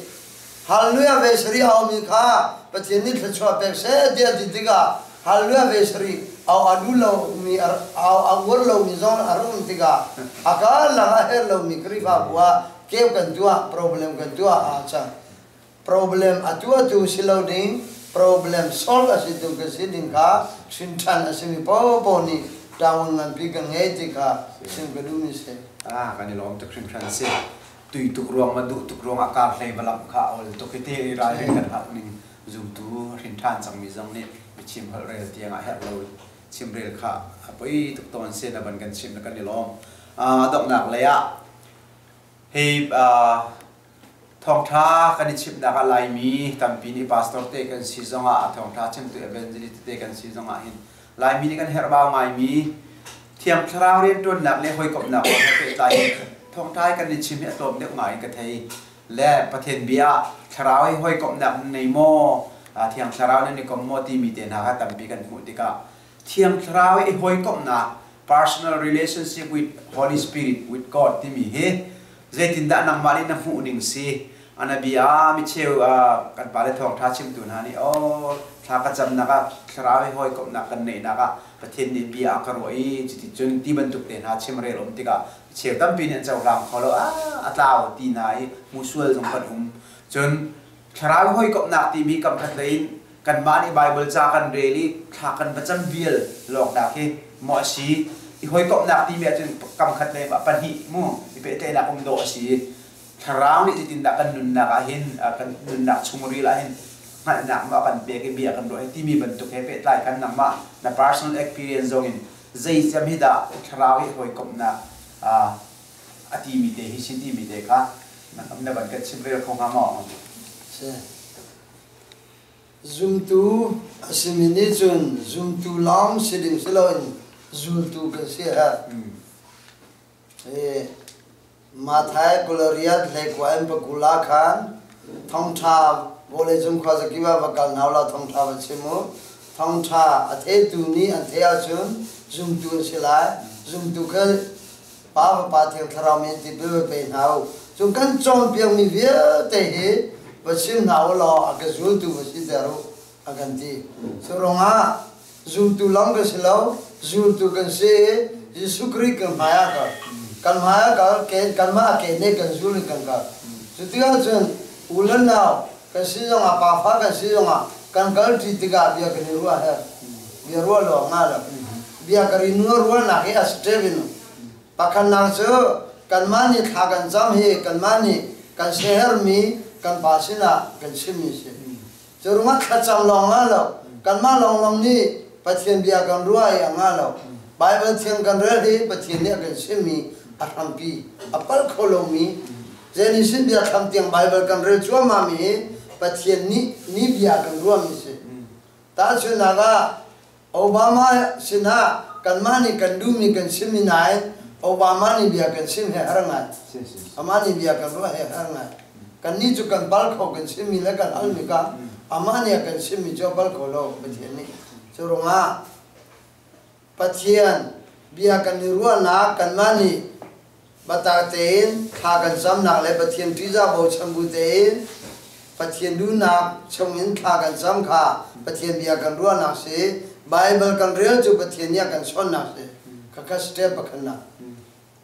Hallelujah ve sarih aumi kha Pathian nih thluachuah pek seh tiah ti tikah Hallelujah ve sarih au a duh lomi au a uar lomi zong a rum tikah a karlak a herh lomi Khrihfabu ah keu kan tuah problem kan tuah a cang. Problem a tuahtu si lo ding problem solve a si tu ka si ding kha hrin ṭhan a simi paohpaoh nih ṭaung nganpi kan ngei ti kha chim ka duhmi si. Ah, kan i lawm tuk hringhran si. Tui tuk ruang ma duh tuk ruang ah kar hlei valam kha a ol tuk hi ti i ralrin kan hauh ning zumtu hrin ṭhan cangmi zong nih biachim holh rel tiang ah herh lo chimrel kha a poi tuk tawn si na ban kan chim na kan i lawm. Donghnak lei ah hi thawngṭha kan i chimhnak ah Laimi tampi nih pastor te kan si zongah a thawngṭha chimtu evangelist te kan si zongah hin Laimi nih kan herhbau ngaimi Thiang Thlarau rianṭuannak le hawikomhnak kong he pehtlai in thawngṭha hi kan i chim hi a tlawm deuh ngai in ka thei. Le Pathian bia ah Thlarau hi hawikomhnak nan nei maw? Thiang Thlarau nan i kom maw timi te hna kha tampi kan hmuh tikah Thiang Thlarau i hawikomhnak personal relationship with Holy Spirit with God timi hi zeitindah nangmah nih na hmuh ning si? Anabia micheu kan pale thawngṭha chimtu hna nih aw thla ka camnak ah thlarau he hawikomhnak kan neihnak ah Pathian nih bia a ka ruah i cuticun ti bantuk te hna chimrel um tikah micheu tampi nih an cohlang kho lo a a tlau ti hna i hmuhsual zong kan um. Cun thlarau hawikomhnak timi kamkhat lei in kanmah nih Baibal ca kan rel i thla kan va cam vial lawngnak hi maw a si? I hawikomhnak timi ahcun kam khat le pahnih mu i pehtlaihnak um dawh a si. Thlarau nih zeitindah kan nunnak ah hin kan nunnak chungril ah hin hngalhnak maw kan pek i bia kan ruah hi timi bantuk he pehtlai kan nangmah na personal experience zong in zei cem hi dah thlarau hi hawikomhnak a timi te hi si timi te kha na van kan chim rel kho hnga maw? Si. Zumtu a simi nih cun zumtu lawng si ding si loin zultu kan si a herh. Hi Matthai 28 hleikua in pakul ah khan thawngṭha vawleicung khuazakip ah va kal hna u law thawngṭha va chim u. Thawngṭha a theitu nih an theih ahcun zumtu an si lai. Zumtu kha Pa Fapa Thiang Thlarau min tipil va pe hna u. Cun kan cawnpiakmi vialte hi va chim hna u law a ka zultu va siter u a kan ti. Cu ruangah zultu lawng kan si lo, zultu kan si i Jesuh Khrih kan hmai ah kal. Kan hmai ah kal, kanmah ke nih kan zul in kan kal. Cu tikah cun u le nau kan si zongah pafa kan si zongah kan kal ṭi tikah bia kan i ruah he bia ruah lo nga lo. Bia kan i ruahnak hi a step in Pakhatnak cu kanmah nih thla kan cam hi kanmah nih kan siaherhmi kan Pa sinah kan chimmi a si. Cu ruangah thlacam lawng ngah lo, kanmah lawnglawng nih Pathian bia kan ruah i a ngah lo. Baibal thiang kan rel hi Pathian nih a kan chimmi a hrampi, a palh kho lomi, Genesis biathlam tiang Baibal kan rel cuahmahmi hi Pathian nih ni bia kan ruahmi a si. Tahchunhnak ah, Obama sinah kanmah nih kan duhmi kan chimmi nain Obama nih bia kan chim he har ngai. Amah nih bia kan ruah he har ngai. Kannih cu kan pal kho kan chimmi le kan halmi ka amah nih a kan chimmi cu a pal kho lo Pathian nih. Cu ruangah Pathian bia kan i ruahnak kanmah nih Biatak tein thla kan camnak le Pathian ṭihzah bochan bu tein Pathian duhnak chungin thla kan cam kha Pathian bia kan ruahnak si. Baibal kan rel cu Pathian nih a kan chawnhnak si. Khakha step pakhatnak.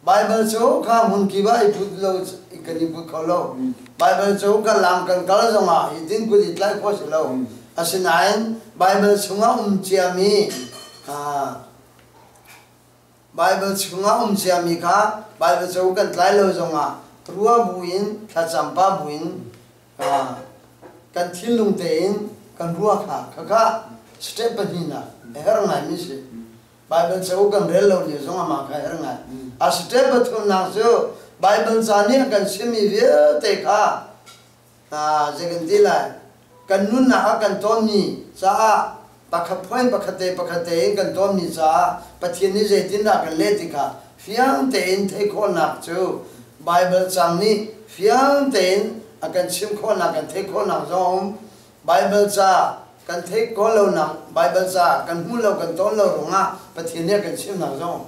Baibal cu kha hmun kip ah i put lo kan i put kho lo. Baibal cu kan lam kan kal zongah hitin kut i tlaih khawh si lo. Asinain Baibal chungah um ciami Baibal chungah um ciami kha Baibal cauk kan tlai lo zongah rua buin thlacam pah buin kan thinlung tein kan ruah kha khakha step pahnihnak a herh ngaimi si. Baibal cauk kan rel lo lio zongah mah kha a herh ngai. A step pathumnak cu Baibal ca nih a kan chimmi vialte kha zei kan ti lai kan nunnak ah kan tawnmi caah pakhat point pakhat te pakhat tein kan tawnmi caah Pathian nih zeitindah kan leh tikah fiang tein theih khawhnak cu Baibal cang nih fiang tein a kan chim khawhnak kan theih khawhnak zong um Baibal ca kan theih khawh lonak Baibal ca kan hmuh lo kan tawn lo ruangah Pathian nih a kan chimnak zong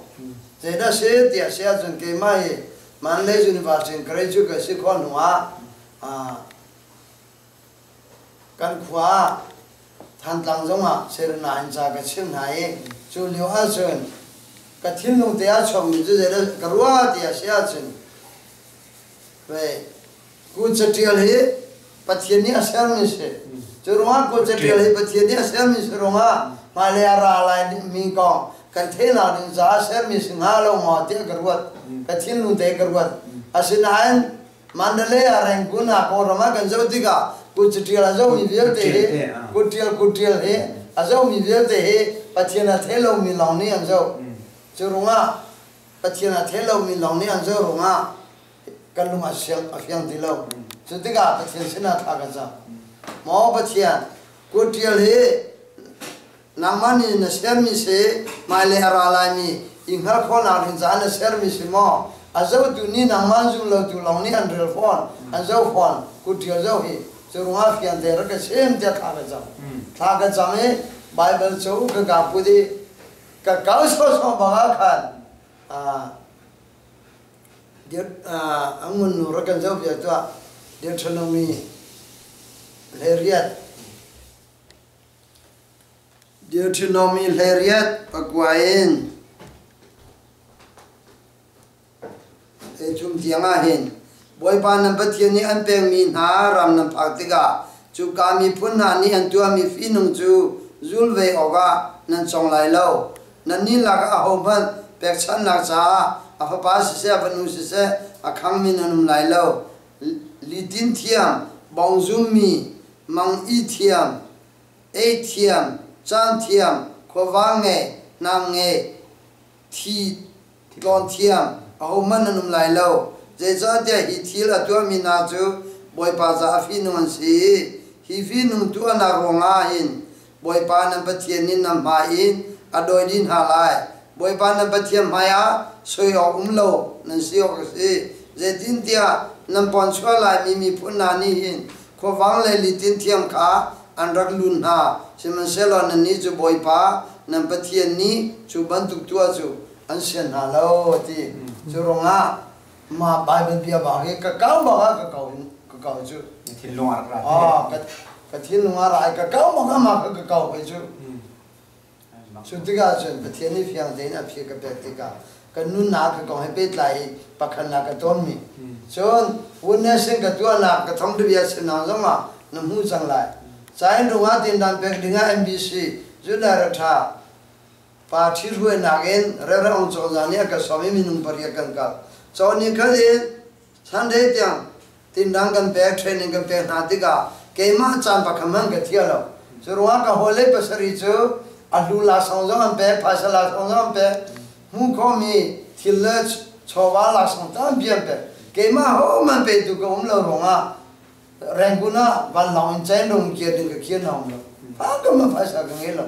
zeidah si tiah si ahcun keimah hi Mandalay University in graduate ka si khawh hnu ah kan khua ah Thantlang zongah Serena in ca ka chimh hna i cu lio ahcun ka thinlung te ah chuakmi cu zeidah ka ruah ti a si ahcun ku catial hi Pathian nih a sermi si. Cu ruangah ku catial hi Pathian nih a sermi si ruangah hmailei a ra lai mi kong kan theihnak ding caah sermi si hnga lo maw tiah ka ruat. Ka thinlung te ka ruat. Asinain Mandalay ah Rangoon ah Kawlram ah kan zoh tikah ku catial a zohmi vialte hi ku tial ku tial hi a zohmi vialte hi Pathian a thei lomi lawng nih an zoh. Cu ruangah Pathian a thei lomi lawng nih an zoh ruangah kan lung a siang a fiang ti lo. Cu tikah Pathian sinah thla kan cam. Maw Pathian, kut ṭial hi nangmah nih na sermi si, hmailei a ra laimi i hngalh khawhnak ding caah na sermi si maw? A zohtu nih nangmah an zum lotu lawng nih an rel fawn, an zoh fawn, kut ṭial zoh hi. Cu ruangah fiang te rak ka chim tiah thla ka cam. Thla ka cam i Baibal cu ka ka put i ka kal sawsawh bang ah khan a ngunnu rak kan zohpiak tuah. Deuteronomy 18. Deuteronomy 18 pakua in thum tiang ah hin Bawipa nan Pathian nih an pekmi hna ram nan phak tikah cuka miphun hna nih an tuahmi fihnung cu zul ve awkah nan cawng lai lo. Nannih lakah ahohmanh Pekchanhnak caah a fapa siseh a fanu siseh a khangmi nan um lai lo. Litin thiam, bongzummi, mang i thiam, ei thiam, caan thiam, khuavang ngei, hnam ngei, thi tlawn thiam, ahohmanh nan um lai lo. Zeicahtiah hi thil a tuahmi hna cu Bawipa caah fihnung an si i hi fihnung tuahnak ruangah hin Bawipa nan Pathian nih nan hmai in a dawi dih hna lai. Bawipa nan Pathian hmaiah soi awk um lo nan si awk a si. Zeitintiah nan pawnchuah laimi miphun hna nih hin khuavang le litin thiam kha an rak lun hna. Sihmanhsehlaw nannih cu Bawipa nan Pathian nih cu bantuk tuah cu an sian hna lo, a ti. Cu ruangah mah Baibal bia bak hi ka kau bak ah ka kau ka kau cu. Thinlung a rak ra. Ah, ka thinlung a ra i ka kau bak ah mah ka ka kau pei cu. Cu tikah cun Pathian nih fiang tein a phi ka pek tikah ka nunnak ka kong he pehtlai i pakhatnak ka tawnmi. Cun witness in ka tuahnak ka thawngthabia chimnak zongah na hmu cang lai. Cain rungah tindan pek dingah MBC Judah ṭha pa ṭhihruainak in Rev. Aung Cozah nih a ka sawm i minung pariat kan kal. Cawn khat in Sunday tiang tindang kan pek, training kan pek hna tikah keimah caan pakhat hmanh ka thia lo. Cu ruangah ka hawile pasarih cu a hlu laksawng zong an pek, phaisa laksawng zong an pek, hmuh khawhmi thil le chawva laksawng tampi an pek. Keimah hohmanh petu ka um lo ruangah Rangoon ah vanlawng in Chainrung kir ding ka kir na um lo. Fa ka ma phaisa ka ngei lo.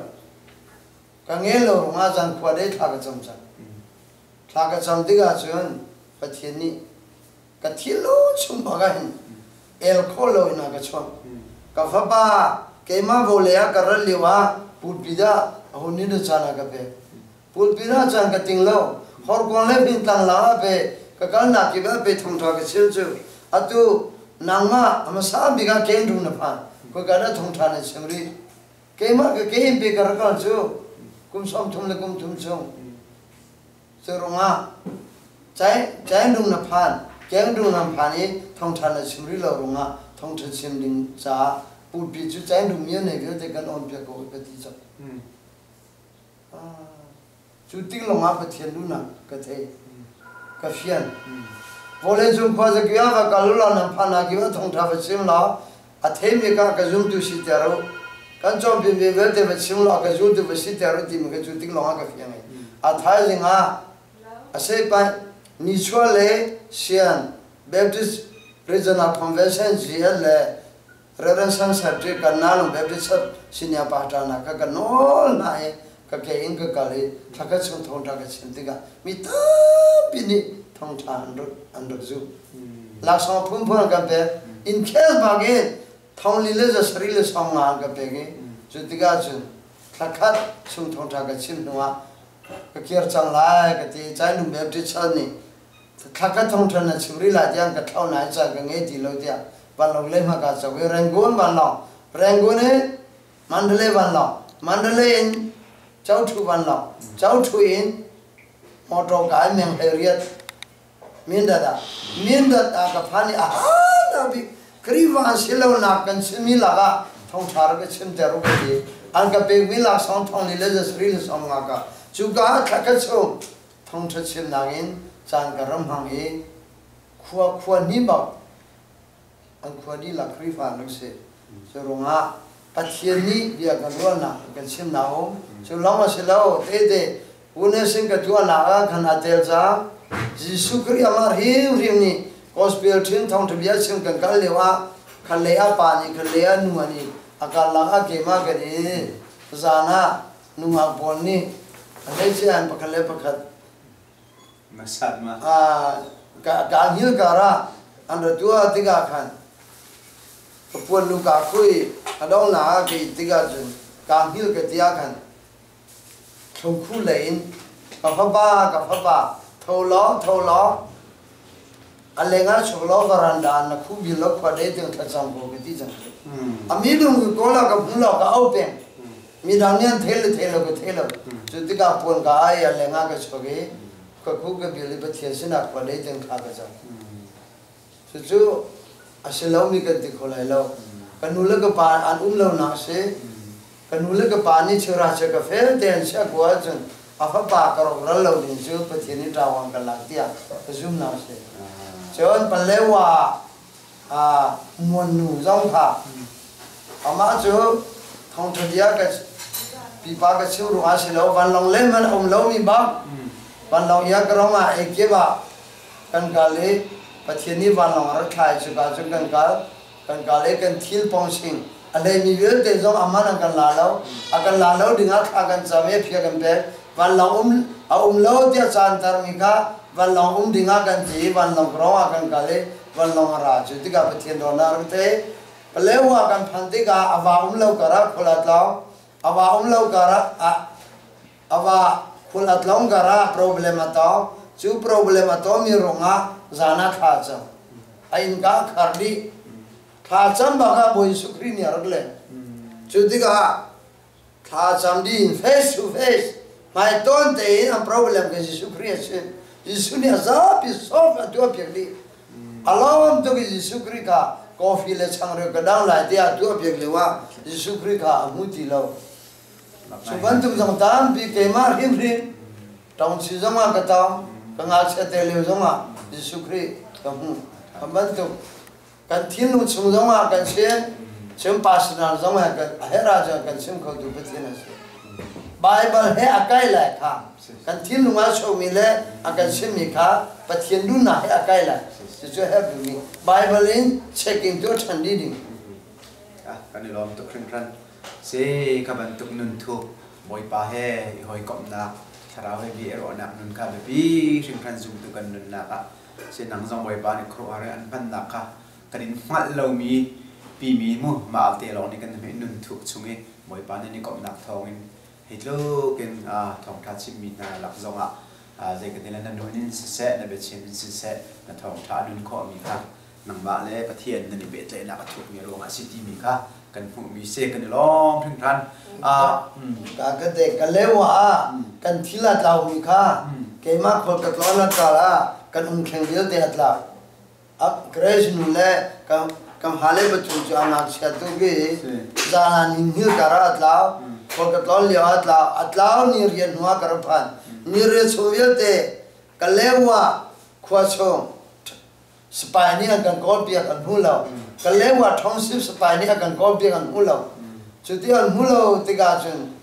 Ka ngei lo ruangah zan khua dei thla ka cam cang. Thla ka cam tikah cun Pathian nih ka thillo chung bak ah hin el khawh lo in a ka chawnh. Ka fapa keimah vawlei ah ka rat lio ah pulpit ah a hun in caan a ka pek. Pulpit ah caan ka ting lo. Horkuang le Hmintlang lang ah pe ka kalnak kip ah pe thongtha ka chim cu. Atu nangmah a hmasa bik ah ken ru na phan. Khoika dah thongtha na chim rih? Keimah ka ke in pe ka rak kal cu kum 30 le kum thum chung. Cu ruangah Caindung na phan, Kengdung na phan i thawngṭha na chim rih lo ruangah thawngṭha chim ding caah pulpi cu Caindung mi nei vialte kan awn piak ko ka ti cang. Cu tik lawngah Pathian duhnak ka thei, ka fian. Vawleicung khuazakip ah va kal u law nan phan kip ah thawngṭha va chim law a theimi kha ka zumtu siter u. Kan cawnpiakmi vialte va chim law ka zultu va siter u timi kha cu tik lawngah ka fiang i a thaizing ah a seipaih nichuah le Sian Baptist Regional Convention GL le Reverend San Secretary kan Nalung Baptist Church senior pastor hna kha ka nawl hna i ka ke in ka kal i thla ka chung thawngṭha ka chim tikah mi tampi nih thawngṭha an rak zumh. Laksawng phunphun an kan pek. Inn khel bak in thongli le zasarih le 50 an ka pek i cu tikah cun thla khat chung thawngṭha ka chim hnuah ka kir cang lai ka ti. Cainung Baptist Church nih thla khat thawngṭha na chim rih lai tiah an ka thlau nain caan ka ngei ti lo tiah vanlawng lei hma kaa cawk i Rangoon vanlawng Rangoon in Mandalay vanlawng Mandalay in Chauṭhu vanlawng Chauṭhu in motor ka ai meng 18 Mindat ah Mindat ah ka phan i a hana bik Khrihfa an si lonak kan chimmi lakah thawngṭha rak ka chimter u ka ti an ka pekmi laksawng thong li le zasarih le 50 ka cuka ah thla khat chung thawngṭha chimnak in caan ka ram hmang i khua khua hnih bak an khua dihlak Khrihfa an rak si. Cu ruangah Pathian nih bia kan ruahnak kan chimnak um. Cu lawng a si lo, tete witnessing ka tuahnak ah khan aa tel cang. Jesuh Khrih amah hrimhrim nih gospel ṭhin thawngṭha bia chim kan kal lio ah khat lei ah pa nih khat lei ah nu an i a karlak ah keimah kan i zan ah nungak pawl nih a hleice an pakhat le pakhat ka hngil kar ah an ra tuah tikah khan ka puan lu kaa khui a donghnak ah ka it tikah cun kaa hngil ka ti ah khan thlungkhu lei in ka fapa ka fapa tho law tho law a lengah chuk law varanda na khu bil law khua dei tiang thlacam ko ka ti cang a mi lung ka kawl ah ka hmu lo ka au peng midang nih an thei le thei lo ka thei lo cu tikah puan ka ai a lengah ka chuak i ka khu ka bil i Pathian sinah khua dei tiang thla ka cam cucu a si lomi kan ti kho lai lo ka nu le ka pa an um lo nak si ka nu le ka pa nih chira che ka fel te an chia ko ahcun. A fapa ka rawkral lo ding cu Pathian nih ṭauang kan lak tiah ka zumnak a si. Cun Palewa muannu zong kha amah cu thawngṭha bia ka pipa ka chim ruangah si lo, vanlawng len hmanh a um lomi bak vanlawng ia ka rong ah eikip ah kan kal i Pathian nih vanlawng a rak thla i cuka cun kan kal. Kan kal i kan thil pawngsing a hleimi vialte zong aman an kan la lo. A kan la lo dingah thla kan cam i phia kan pek. Vanlawng um a um lo tiah caan tarmi kha vanlawng um dingah kan ti i vanlawng rong ah kan kal i vanlawng a ra. Cu tikah Pathian dawtnak rak thei. Palewa kan phanh tikah a va um lo karah khual a tlawng. A va um lo karah a va khual a tlawng karah problem a tong. Cu problem a tawmi ruangah zan ah thla a cam. A innka a khar dih. Thla cam bak ah Bawi Jesuh Khrih nih a rak leh. Cu tikah thla cam dih in face to face hmaitawn tein an problem ke Jesuh Khrih a chimh. Jesuh nih a zapi solve a tuahpiak dih. A lawm tuk i Jesuh Khrih kha coffee le changreu ka dang lai tiah a tuahpiak lio ah Jesuh Khrih kha a hmu ti lo. Cu bantuk zong tampi keimah hrimhrim Tawngsi zongah ka tawng, ka ngakchia te lio zongah Jesuh Khrih ka hmuh. Kan bantuk kan thinlung chung zongah kan chim, chim personal zong he kan a herh ahcun kan chim khotu Pathian a si. Bible he a kai lai kha kan thinlung ah chuakmi le a kan chimmi kha Pathian duhnak he a kai lai. Cucu a herh duhmi Bible in checking tu a ṭhan dih ding. Kan i lawm tuk hringhran. Si ka bantuk nun thuk Bawipa he i hawikomhnak, thlarau he bia i ruahnak nun kha biapi hringhran zumtu kan nunnak ah sinang zong Bawipa nih khuaruahhar in an hmannak kha kan in hngalh lomi pimi mu mah te lawng nih kan nun thuk chung i Bawipa nih i komhnak thawngin hi tluk in thawngṭha chimmi hna lak zongah zei ka ti le na nun in siseh na biachim in siseh na thawngṭha a nun khawhmi kha nangmah le Pathian nan i pehtlaihnak a thukmi ruangah a si timi kha kan hmuhmi si kan i lawm hringhran. Ka ka te ka leo ah kan thil a tlaumi kha keimah khual ka tlawn a kal ah kan umkheng vialte a tla. Grace nu le kan hale pathum cu a ngakchia tu ki zan hin hil kar ah a tlau khual ka tlawn lio ah a tlau a tlau ni rian hnu ah ka rak phan ni rian chung vialte ka leo ah khua chung Sipai nih an kan kawlpiak an hmu lo. Kalewa Township sipai nih a kan kawlpiak an hmu lo. Cu ti an hmu lo tikah cun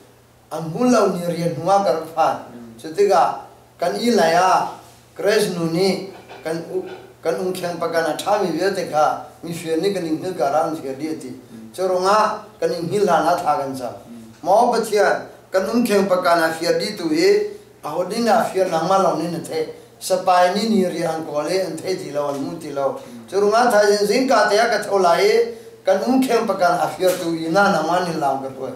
an hmu lo ni rian hnu ah ka rak phan. Cu tikah kan i lai ah Grace nu nih kan kan umkheng pakan a ṭhami vialte kha mifir nih kan in hngilh kar ah an fir dih a ti. Cu ruangah kan in hngilh hlan ah thla kan cam. Maw Pathian, kan umkheng pakan a fir dih tu hi aho nih na fir nangmah lawng nih na theih. Sapai nih ni ri an kawl i an thei ti lo, an hmu ti lo. Cu ruangah thaizing zingka te ah ka tho lai i kan umkheng pakan a firtu i na nangmah nih lam ka hruai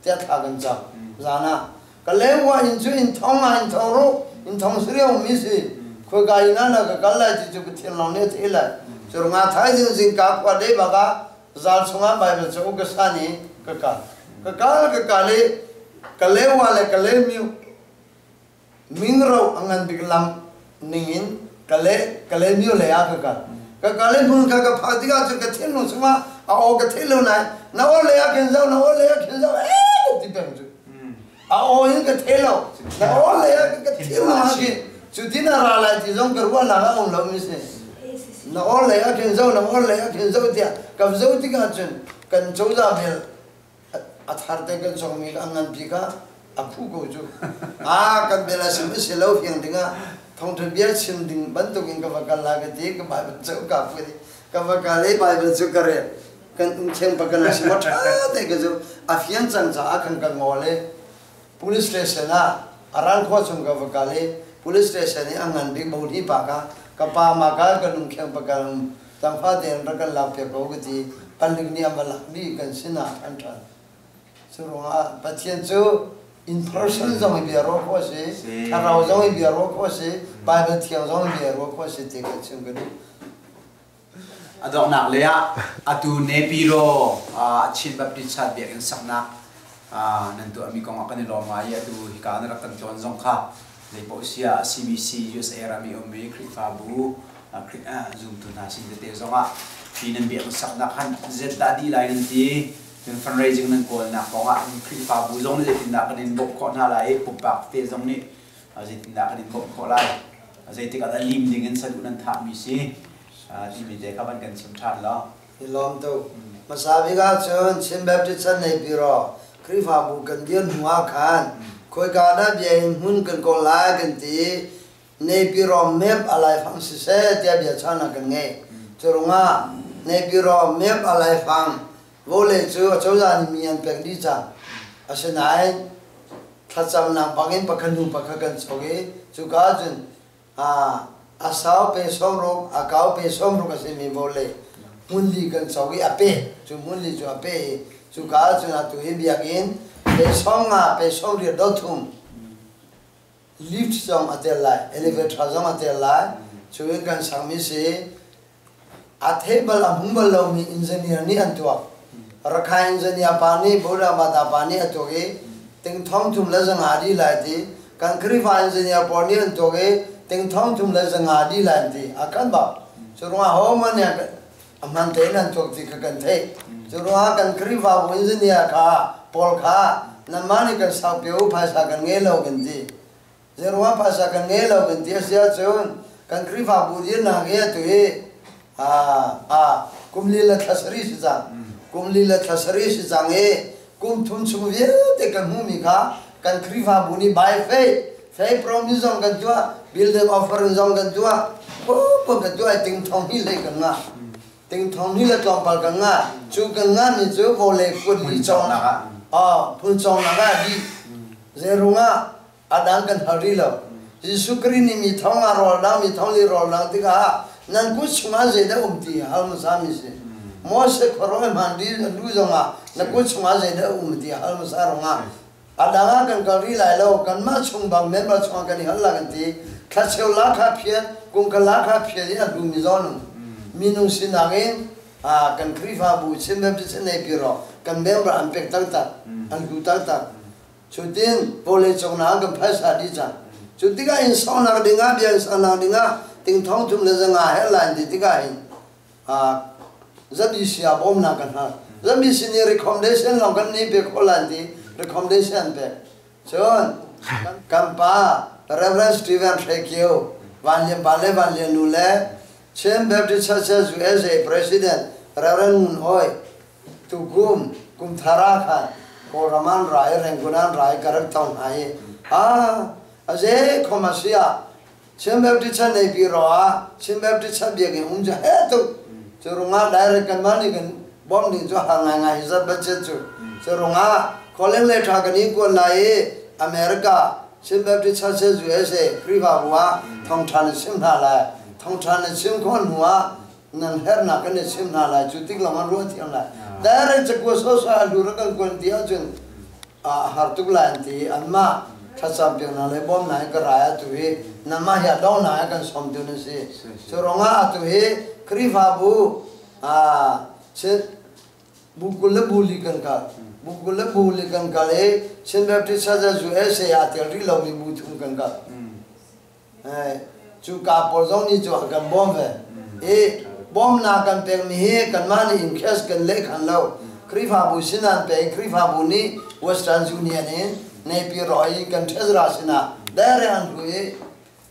tiah thla kan cam. Zan ah ka lengwa in cu in thong ah in thong ru in thong siriau mi si khuaika in ah na ka kal lai ti cu Pathian lawng nih a theih lai. Cu ruangah thaizing zingka khua dei bak ah zal chungah Bible cauk ka san i ka kal. Ka kal ka kal i ka lewa le ka lemiu Mingro a ngan bik lam ningin Kale Kalaymyo lei ah ka kal. Ka kal i hmun kha ka phak tikah cun ka thinlung chungah a aw ka theih lo nain na aw lei ah khin zoh na aw lei ah khin zoh ee ti peng cu. A aw in ka thei lo. Na aw lei ah ka thinlung ah khin cu tin a ra lai ti zong ka ruahnak a um lo mi si. Na aw lei ah khin zoh na aw lei ah khin zoh tiah ka zoh tikah cun kan cozah bel a thar te kan songmi a nganpi kha a phu ko cu a kan bel a sim si lo fiang dingah thawngtha bia chim ding bantukin ka va kal la ka ti ka Bible cu ka phu ka va kal i Bible cu ka rel kan umkheng pa kan si mo tha te ka zu a fian cang caah kan ka ngol i police station ah aral khua chung ka va kal i police station i a ngan bik bohni pa ka ka pa ma ka kan umkheng pa kan Tlangfa tein rak kan lakpiak ko ka ti. Palik nih an va lak dih kan sinah an ṭhan. Cu ruangah Pathian cu in person zong i bia ruah khawh a si, thlarau zong i bia ruah khawh a si, Bible thiang zong i bia ruah khawh a si ti kan chim ka duh. A donghnak lei ah atu Nepiro Chin Baptist Church biakinn saknak nan tuahmi kong ah kan i lawm ngai i atu hika na rak kan tlawn zong kha Zeipaoh siah CBC USA ram i ummi Khrihfabu zumtu hna sin tete zongah hi nan biakinn saknak han zet dah dih lai nan ti. Cun fundraising nan kawlnak kongah Khrihfabu zong nih zeitindah kan in bawmh khawh hna lai i pumpak tete zong nih zeitindah kan in bawmh khawh lai. Zeitik ah dah lim ding in saduh nan thahmi si timi te kha van kan chim ṭhan law. I lawm tuk. Hmasa bik ahcun Chin Baptist Chan Naypyidaw Khrihfabu kan dir hnu ah khan khoika dah biakinn hmun kan kawl lai kan ti Naypyidaw map a laifang siseh tiah biachahnak kan ngei. Curungah Naypyidaw map a laifang vawlei cu acozah nih mi an pek dih cang. Asinain thlacamnak bangin pakhat hnu pakhat kan chok i cuka ahcun a sau pe 60, a kau pe 60 a simi vawlei hmunli kan co i a pe. Cu hmunli cu a pe i cuka ahcun atu hi biakinn pe 50 pe 80 do thum lift zong a tel lai, elevator zong a tel lai. Cu in kan sakmi si A theih bal a hmu bal lomi engineer nih an tuak. Rakhine engineer pa nih Buddha pa nih a tuak i ting thong thum le zanga dih lai ti. Kan Khrihfa engineer pawl nih an tuak i ting thong thum le zanga dih lai an ti. A kan bak. Cu ruangah hohmanh nih a hman tein an tuak ti kha kan theih. Cu ruangah kan Khrihfabu engineer kha pawl kha nanmah nih kan saupi u phaisa kan ngei lo kan ti. Zeiruang phaisa kan ngei lo kan ti a si ahcun kan Khrihfabu dirnak hi atu hi kum li le thla sarih si cang. Kum li le thla sarih si cang i kum thum chung vialte kan hmuhmi kha kan Khrihfabu nih by faith, faith promise zong kan tuah, building offering zong kan tuah, pum kan tuah i ting thong hnih hlei kan ngah. Ting thong hnih le tlawmpal kan ngah. Cu kan ngahmi cu vawlei kut li cawng phun cawngnak ah dih. Zeirungah a dang kan hal rih lo. Jesuh Khrih nih mi thong ah rawl dang, mi thong li rawl dang tikah nan kut chungah zeidah um ti hal hmasa mi si. Moses khuaruah hman di lu zongah na kut chungah zeidah um ti hal hmasa rungah a dang ah kan kal rih lai lo kanmah chung bang member chungah kan i hal la kan ti thlacheu la kha phiat kum kha la kha phiat in a hlu mi zawn minung sinak in kan Khrihfabu Chin Baptist nei pi ro kan member an pek taktak an hlu taktak Cutin vawleicung hna kan phaisa dih cang. Cu tikah inn sawknak dingah bia in saknak dingah ting thong thum le zanga he lain ti tikah hin ZBC ah bawmnak kan hal. ZBC nih recommendation lawng kan ni pe khawh lai ti recommendation pek. Cun kan pa Reverend Stephen Hre Kio, Van Lian pa le Van Lian nu le Chin Baptist Churches USA President Reverend Ngun Hoi Tukum kumthar ah khan Kawlram an ra i Rangoon an ra i ka rak tong hna i a zei khom a si ah Chin Baptist Chan Navy ro ah Chin Baptist Chan biakinn um cu he tuk cu rungah direct kanmah nih kan bawmh ding cu har ngaingai hi zat budget cu cu rungah calling letter kan i kuat lai i America Chin Baptist Churches USA Khrihfabu ah thawngṭha na chim hna lai thawngṭha na chim khawh hnu ah nan hernak kan i chim hna lai cu tik lawng an ruah thiam lai direct cakua sawsawh a hlu ra kan kuan ti ahcun a har tuk lai an ti anmah thlacam piak hna le bawm hna in ka rai atu hi nanmah hi a dong hna kan som tu na si cu ruangah atu hi Khrihfabu bu kul le bu li kan kal bu kul le bu li kan kal i Chin Baptist Church USA ah tel rih lomi bu thum kan kal Cuka pawl zong nih cu a kan bawm ve. I bawmnak kan pekmi hi kanmah nih in cash kan leh khan lo. Khrihfabu sin an pek i Khrihfabu nih Western Union in Naypyidaw rawh i kan treasurer sinah direct an hlu i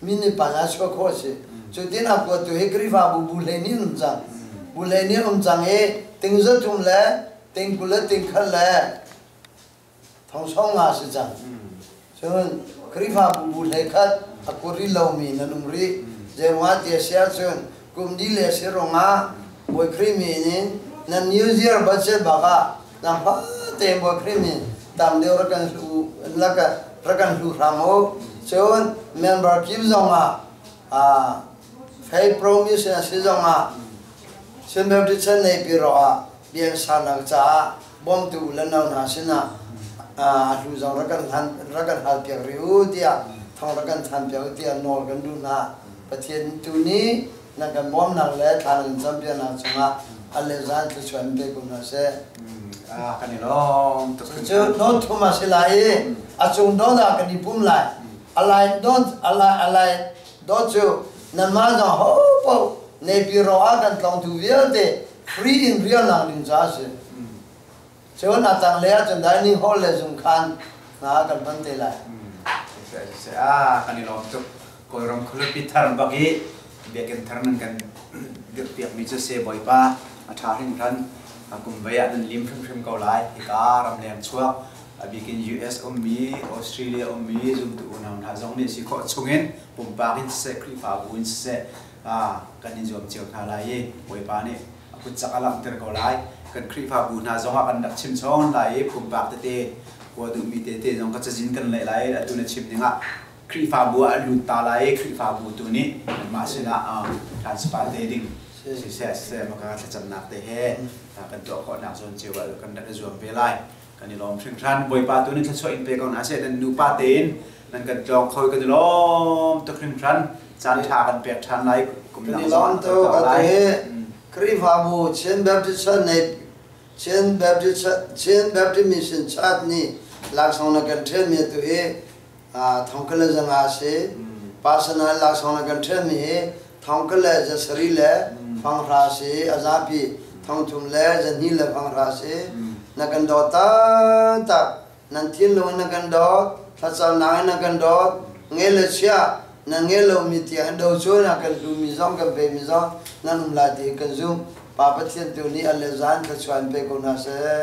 min nih pan ah chuah khawh a si. Cutin a kuattu hi Khrihfabu bu hlei nih an um cang. Bu hlei nih an um cang i ting zathum le ting kul le ting khat le Thongsong nga si cang. Cun Khrihfabu bu hleikhat a kur rih lomi nan um rih. Zeiruangah ti a si ahcun kum dih le si ruangah Bawi Khrih min in nan New Year budget bak ah nangmah tein Bawi Khrih min tam deuh rak kan hlu rak kan hlu hram u. Cun member kip zongah faith promise a si zongah Chin Baptist Chan nei pi ah bian sanak caah bawmtu le no hna sinah a hlu zong rak kan rak kan hal piak rih u tiah thong rak kan than piak u tiah nawl kan duh hna. Pathian tu nih nan kan bawmnak le thla nan kan campiaknak cungah a le zan thluachuah in pe ko hna seh. Kan i lawm tuk. Cu nawn thum a si lai i a cung don ah kan i pum lai. A lai don a lai a lai dot cu nanmah zong ho paoh Naypyidaw ah kan tlawngtu vialte free in rialnak ding caah a si. Cun a tanglei ahcun dining hall le zungkhan hna kan hman te lai. Ah, kan i lawm tuk. Kawlram khualipi thar bak i biakinn thar nan kan dirhpiakmi cu se Bawipa a ṭha hringhran. Kum vei ah nan lim hrimhrim ko lai. Hika ramleng chuak a bikin US ummi, Australia ummi zumtu unau hna zong nih si khawh chungin pumpak in siseh, Khrihfabu in siseh kan in zuam cio hna lai i Bawipa nih a kut cak a langhter ko lai. Kan Khrihfabu hna zongah kan rak chim chawn lai i pumpak tete kua duhmi tete zong ka cazin kan leh lai. Atu na chim dingah Khrihfabu ah lut ta lai i Khrihfabu tu nih anmah sinah transfer te ding siseh siseh maka thlacamnak te he kan tuah khawhnak zawn cio ah kan rak i zuam ve lai. Kan i lawm hringhran. Bawipa tu nih thluachuah in pe ko hna seh. Nan nupa tein nan kan tlawng kho i kan i lawm tuk hringhran. Caan ṭha kan pek ṭhan lai. Kum Kan dang i zong lawm ah tuk. kan Atu lai. hi Khrihfabu Chin Baptist Church nih Chin Baptist Chin Baptist Mission Church nih laksawng na kan ṭhialmi atu hi thongkhat le 500 a si. Personal laksawng na kan ṭhialmi hi thongkhat le 700 le 500 a si. A zapi 3,000 le 200 le 500 a si. Na kan dawt taktak. Nan thinlung in na kan dawt. Thlacamnak in na kan dawt. Nge le chia nan nge lomi tiang in do cu na kan hlumi zong kan pemi zong nan um lai ti kan zumh. Pa Pathian tu nih a le zan thluachuah in pe ko hna seh.